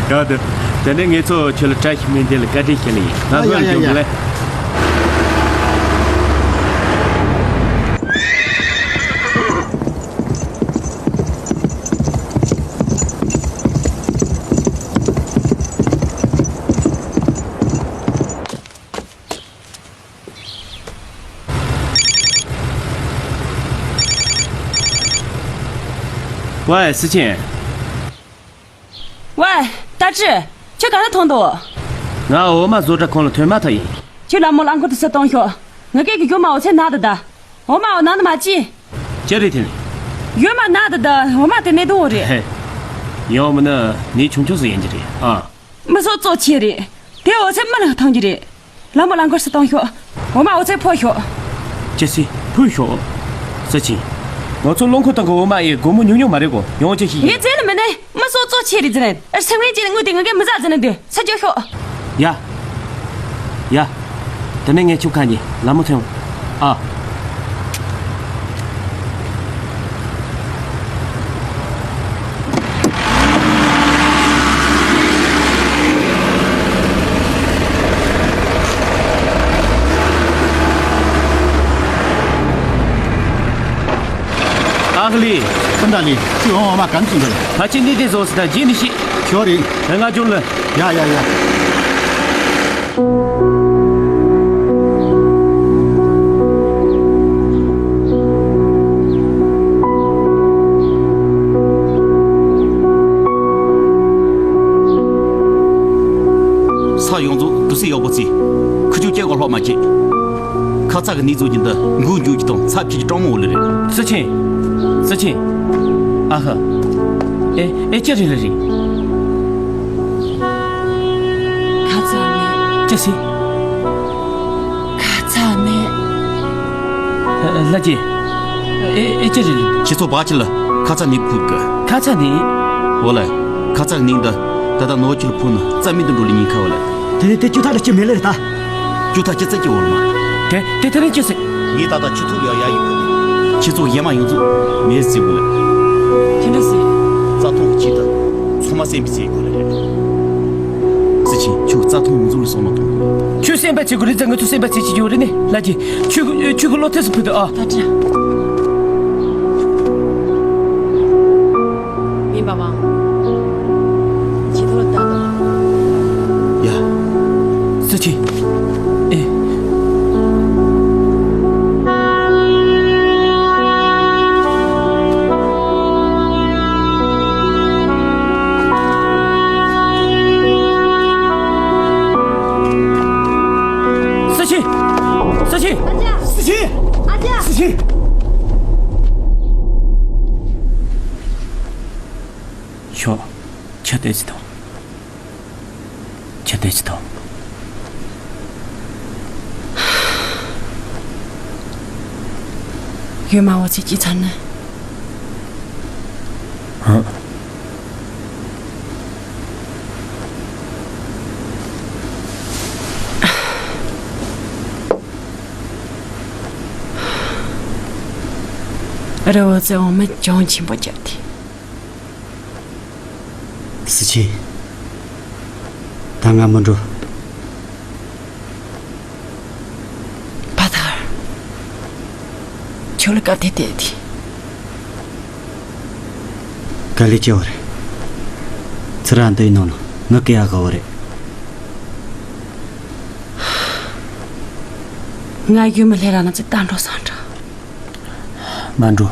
ད། དེ་ནས་ངེད་ཚོ་ཁྱོད་ལ་བཀྲ་ཤིས་སྨོན་འདུན་ལ་བཀའ་དྲིན་ཆེ་ལི། ང་ཨ་ཡ་ཚོ་ཡ་འཇོ་ཡ། གི་ལེ། ཝེ། སི་ཆིན། ཝེ། ཏ་ཀྲི། ཁྱོད་ག་ལ་ཐོན་འདུག་ང་འོ་མ་བཟོ་གྲྭ་ཁང་ལ་ཐོན་མ་ཐག་ཡིན། ཁྱོད་ལ་མོ་རླངས་འཁོར་དུ་སུ་གཏོང་ཤོག་ང་སྐད་ཀྱི་རྒྱུ་མ་འོ་ཚེ་ན་ད་ད། འོ་མ་འོ་ནང་དུ་མ་ཅི། ཅི་རེད་དེ། ཡོད་མ་ན་ད་ད་འོ་མ་དེ་ནས་དུ་འོ་རེད། ཧེ། ཡང་མིན་ན་ནི་ཆུང་ཆུང་སུ་ཡིན་གྱི་རེད་ཨ། མི་སོ་ཙོ་ཆེ་རེད། དེ་འོ་ཚེ་མི་ལ་ཐང་གྱི་རེད། ལ་མོ་རླངས་འཁོར་སུ་གཏོང་ཤོག་འོ་མ་འོ་ཚེ་ཕོ་ཤོག་ཅི་སི་ཕོ་ཤོག་སི་ཆིན། ང་ཚོ་རླངས་འཁོར་སྟེང་གི་འོ་མ་ཡི་སྒོར་མོ་ཉུང་ཉུང་མ་རེད་གོ་ཡོང་ཅི་ཞིག་ཡིན། ངས་རྩེ་ལ་མི་ནས་མི་སོ་ཙོ་ཆེ་རེད་ཟེར་ནས་ཨར་སེམས་ངན་ཅི་ལ་དངུལ་དེ་ང་གས་མི་ཟ་ཟེར་ནས་འདི་ས་ཅོ་ཤོག་ཡ། ཡ། དེ་ནས་ངས་ཁྱོད་ཁ་ཉིན་ལ་མོ་ཐོན། ཨ། ཨ་ཁུ་ལི། སྤུན་ཟླ་ལི། ཁྱོད་འོ་མ་གང་ཚུན་འདུག་ཕ་ཆེན་འདི་དེ་བཟོ་སི་ད་རྗེས་ནི་ཤི། ཁྱོད་རེད། ང་ཅུང་ལ། ཡ་ཡ་ཡ། ས་ཡོངས་རྫོགས་དུ་སེ་ཡག་པོ་བརྩིས། ཁུ་ཆུ་སྐྱེ་གོ་ལྷོག་མ་བྱེད། ཁ་ཚ་གི་ནི་ཚོ་གྱི་འདི་མགོ་འཇུ་གྱི་དང་ཚ་ཕྱི་གྱི་གྲང་མོ་ལ་རེད། སི་ཆིན། སི་ཆིན། ཨ་ཧ། ཨེ་ཨེ་ཅི་རེད་ལ་རེད། ཁ་ཚ་ནི། ཅི་སི། ཁ་ཚ་ནི། ལ་ཅི། ཨེ་ཨེ་ཅི་རེད། ཁྱེད་ཚོ་བ་ཅི་ལ་ཁ་ཚ་ནི་ཕུག་གི། ཁ་ཚ་ནི། འོ་ལ། ཁ་ཚ་ནི་འདི་ད་ལྟ་ནོ་ཁྱི་ལ་ཕུག་ན་རྩ་མེད་དུ་འགྲོ་ལི་ཉིན་ཁ་བ་ལ། དེ་ནས་དེ་ཅུ་ཐག་ལ་ཅི་མེད་ལ་རེད་ད། ཅུ་ཐག་ཅི་ཙི་ཅི་འོར་མ། དེ་དེ་དེ་རིང་ཅི་ཟེར། ངས་ད་ལྟ་ཁྱི་ཐུག་ལ་ཡ་ཡི་ཁུ་ནི། ཁྱི་ཚོ་ཡེ་མ་ཡོང་ཚུགས་མེད་ཟེར་བུ་ལ། དེ་འདྲ་ཟེར། རྩ་ཐོང་གི་ཁྱི་ད། ཚང་མ་སེམས་པའི་ཚེ་ཁོ་ལ་རེད། སི་ཆིན་ཁྱོད་རྩ་ཐོང་མི་ཚུགས་ལ་སོང་ལ་ཐོང་གི། ཁྱོད་སེམས་པ་ཚེ་གུ་རི་ཙ་ང་ཚོ་སེམས་པ་ཚེ་ཅི་ཡོད་རེད་ནི་ལ་ཅི། ཁྱོད་ཁྱོད་གི་བློ་ཐེ་སུ་ཕུ་ད་ཨ། ད་ཅི། མི་མ་མ། ཇི་ཐོ་ལ་ལྟ་དང་། ཡ། སི་ཆིན། ཨེ། སི་ཆིན། སི་ཆིན། སི་ཆིན། སི་ཆིན། ཤོག་ཁྱོད་བལྟས་ཅི་དང་། ཁྱོད་བལྟས་ཅི་དང་། ཡོད་མ་འོ་ཚེ་ཅི་ཚར་ནི། ཧ། རི་བོ་ཙེ་འོ་མ་ཅུང་ཆེན་པོ་བརྒྱབ་སྟེ། སི་ཆིན། ད་ང་མི་འགྲོ། པ་ཐར། ཁྱོད་ལ་སྐབས་དེ་བལྟས་ཏེ། ག་ལེ་སྐྱེ་བ་རེད། ཚུར་ར་འདི་ཡི་ནང་ལ་ངུ་སྐད་ཡག་ག་བ་རེད། ང་ཡུལ་མི་ལྷེ་ར་ན་ཚེ་ལྟ་འགྲོ་སང་འདྲ། མ་འགྲོ།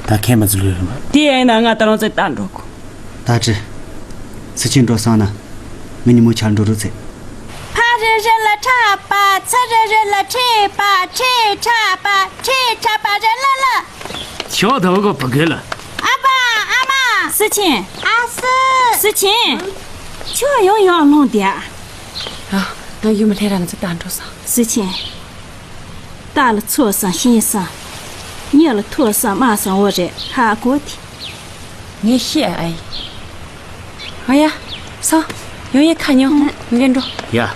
ད་ཁྱེད་མ་ཚུལ་ལུས་རེད་མ། དེ་ཡིན་ན་ང་ད་རུང་ཚེ་ལྟ་འགྲོ་གོ། ད་ཅི། སི་ཆིན་འགྲོ་སང་ན། ང་གཉིས་མོ་ཆར་འགྲོ་རུ་ཚེ། ཕ་རི་རི་ལ་ཁྲ་པ་ཚ་རི་རི་ལ་ཁྲེ་པ་ཁྲེ་ཁྲ་པ་ཁྲེ་ཁྲ་པ་རི་ལ་ལ། ཞོག་ད་བ་གོ་བ་གོ་ལ། ཨ་ཕ་ཨ་མ། སི་ཆིན། ཨ་སི། སི་ཆིན། ཁྱོད་ཡང་ཡང་ལོང་དེ། ཨ། ད་ཡུལ་མི་ལྷེ་ར་ན་ཚེ་ལྟ་འགྲོ་སང་། སི་ཆིན། རྟ་ལ་ཚོས་སང་ཤིང་སང་། མྱི་ལ་ཐོས་སང་དམའ་སང་འོ་རེད་ཧ་གོ་དེ། ངས་ཤེས་ཨ་ཡི། ཨ་ཡ། སང་། ཡོང་ཡེ་ཁ་ཉོ། ངས་འགྲོ། ཡ།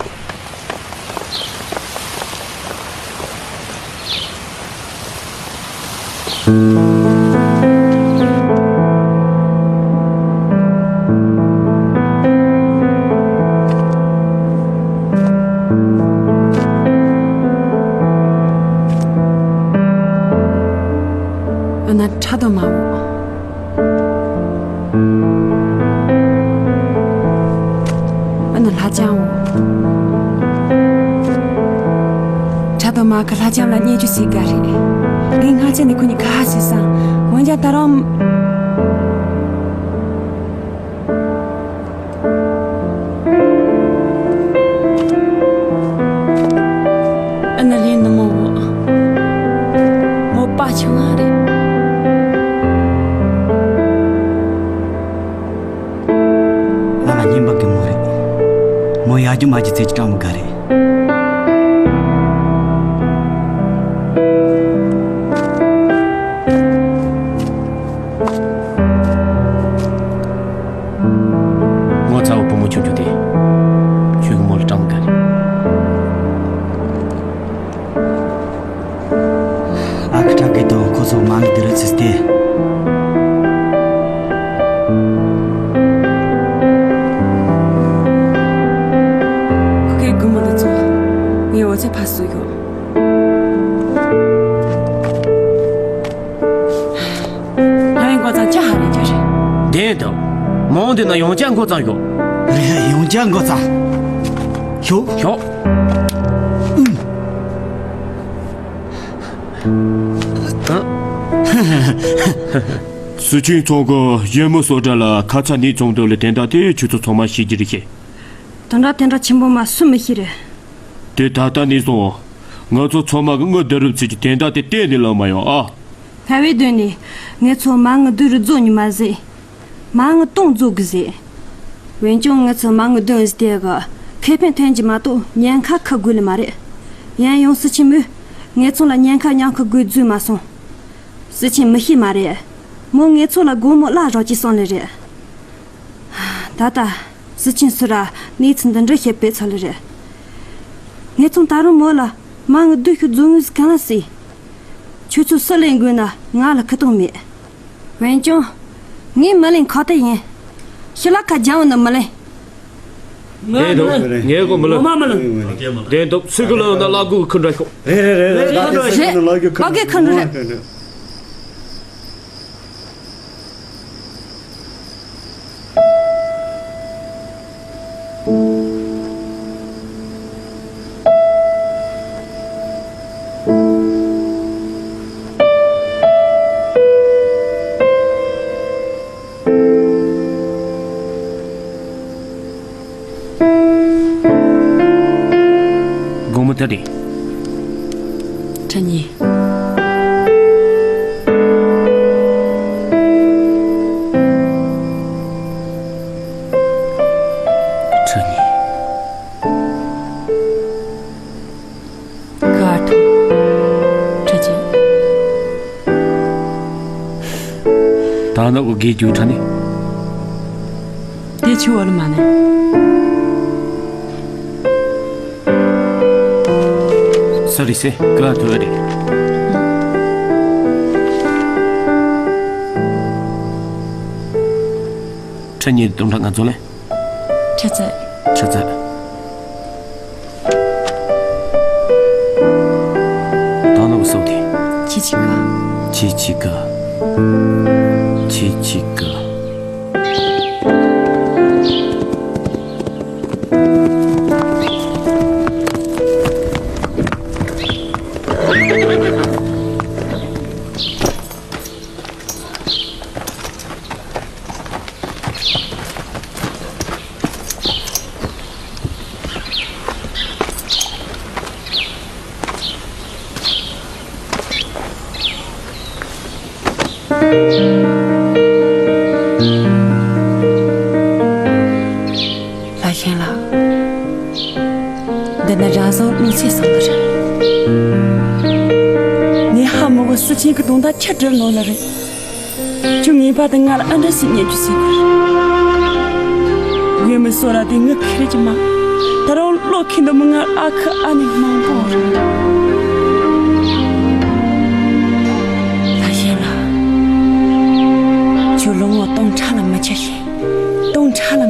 ཨ་ནི་ལྷ་ལྕམ། ཁྲ་དོ་མ་གི་ལྷ་ལྕམ་ལ་བརྙས་བཅོས་བྱེད་དགའ་རེད། ངས་སྔ་ཆད་ནས་ཁོ་གཉིས་ཁ་ཧ་བྱས་སང་། འོན་ཀྱང་ད་རུང་། ཨ་ནི་ལས་ནི་མོ་བོ། མོ་པ་ཆུང་བ་རེད། ང་ལ་སྙན་པ་གི་མོ་རེད། མོ་ཡ་རྒྱུ་མ་རྒྱུ་ཚེ་གི་སྤྲང་མོ་དགའ་རེད། ངོ་ཚ་བོ་བུ་མོ་ཆུང་ཆུང་དེ། ཁྱོད་ཀྱི་མོ་ལ་སྤྲང་མོ་དགའ་རེད། ཨ་ཁུ་ཁྲ་གི་དང་ཁོ་ཚོ་མ་ངི་དེ་རུ་ཚུད་དེ། ཁོ་གའི་དགུང་མོ་དེ་ཚོ་ངའི་འོ་ཚོད་ཕར་སོ་ཡོད། ཨ་ཡང་འགོ་ཚང་ཅ་ཧ་རེ་ཅ་རེ། བདེན་དང་། མང་དེ་ན་ཡང་ཅ་འགོ་ཚང་ཡོད། རེད། ཡང་ཅ་འགོ་ཚང་། ཤོག་ཤོག་སུ་ཆིང་ཚང་གི་ཡེ་མོ་སོ་དྲ་ལ་ཁ་ཚ་ནི་ཚོང་དོ་ལ་དེ་འདྲ་དེ་ཆུ་ཚོད་ཚང་མ་ཤེས་ཀྱི་རེད་ཤེ། དེ་འདྲ་དེ་འདྲ་ཆེན་པོ་མ་སུ་མི་ཤེས་རེད། དེ་ད་ལྟ་ནས་བཟུང་། ང་ཚོ་ཚང་མ་གི་དངུལ་བསྡུ་རུབ་བྱེད་ཀྱི་དེ་འདྲ་དེ་གཏན་ནས་ལ་མ་ཡོང་ཨ། ཕ་བའི་དོན་ནི། ངེད་ཚོ་མ་དངུལ་བསྡུ་རུ་རྫོགས་ཉི་མ་ཟིག་མ་དངུལ་གཏོང་རྫོགས་གི་ཟེ། འོན་ཀྱང་ངེད་ཚོ་མ་དངུལ་བསྡུ་ཟེ་དེ་གི་ཁེ་ཕན་ཐོན་གྱི་མ་གཏོགས་ཉེན་ཁ་ཁུར་དགོས་ལེ་མ་རེད། ཡང་ཡང་སུ་ཆེན་མོས་ངེད་ཚོ་ལ་ཉེན་ཁ་མཉམ་ཁུར་དགོས་བཟོས་མ་སོང་། སུ་ཆེན་མི་ཤེས་མ་རེད། མོ་ངེད་ཚོ་ལ་སྒོར་མོ་གླ་རག་གི་སོང་ལེ་རེད། ད་ལྟ་སུ་ཆེན་སུ་ར་གནས་ཚུལ་འདི་འདྲ་བཤད་པའི་ཚོད་ལེ་རེད། ངེད་ཚོ་ད་རུང་མོ་ལ་མ་དངུལ་བསྡུ་ཤོག་རྫོང་ངོས་གང་ལ་སྲིད། ཁྱོད་ཚོ་སུ་ལེན་དགོས་ན་ང་ལ་ཁུ་ཏོང་མེད། འོན་ཀྱང་། ངས་མི་ལེན་ཁ་ཏ་ཡིན། ཤི་ལ་ཁ་རྒྱང་བ་ནི་མི་ལེན། ངས་འདུག་ངས་གོ་མི་ལེན། ངོ་མ་མི་ལེན། དེ་འདུག་སུ་གི་ལོན་ན་བླ་གུ་ཁུ་འདྲ་ཤོག་རེད་རེད་རེད་རེད། བླ་གུ་ཁུ་འདྲ་ཤོག་དགོང་མོ་ད་དེ། ཁྲ་ཉི། ཁྲ་ཉི། ཀ་ཐུ། ཁྲ་ཅི། ད་ནི་འུ་གེ་རྒྱུ་ཁྲ་ནི། དེ་ཆུ་བ་ལ་མ་ནི། སོ་རི་སེ་ཀ་ཐུ་རེད། ཁྲ་ཉི་དུང་ཁྲ་ང་ཚོ་ལེ། ཁྲ་ཚ། ཁྲ་ཚ། ད་ནོ་སོ་དེ། ཆི་ཆི་ཀ་ཆི་ཆི་ཀ་ཆི་ཆི་ཀ་ལྷ་ཤན་ལགས། འདི་ནི་རང་བཟང་གནོད་འཚེ་སོང་ནི་རེད། ངས་ཧ་མི་གོ་སུ་ཆེན་གི་གདོང་ད་ཁྱི་བྲིས་ནོ་ལ་རེད། ཁྱོད་ངེས་པར་དུ་ང་ལ་ཨ་འདྲ་ཞིག་ཉན་རྒྱུ་ཟེར་གི་རེད། ཡོད་མི་སོ་ར་དེ་ངི་ཁེར་གྱི་མ། ད་རུང་བློ་ཁེལ་འདུག་མི་ང་ཨ་ཁུ་ཨ་ནེ་མང་པོ་རེད། ལྷ་ཤན་ལགས། ཁྱོད་ལོ་ངོ་སྟོང་ཕྲག་ལ་མི་ཆ་ཤེས། སྟོང་ཕྲག་ལ།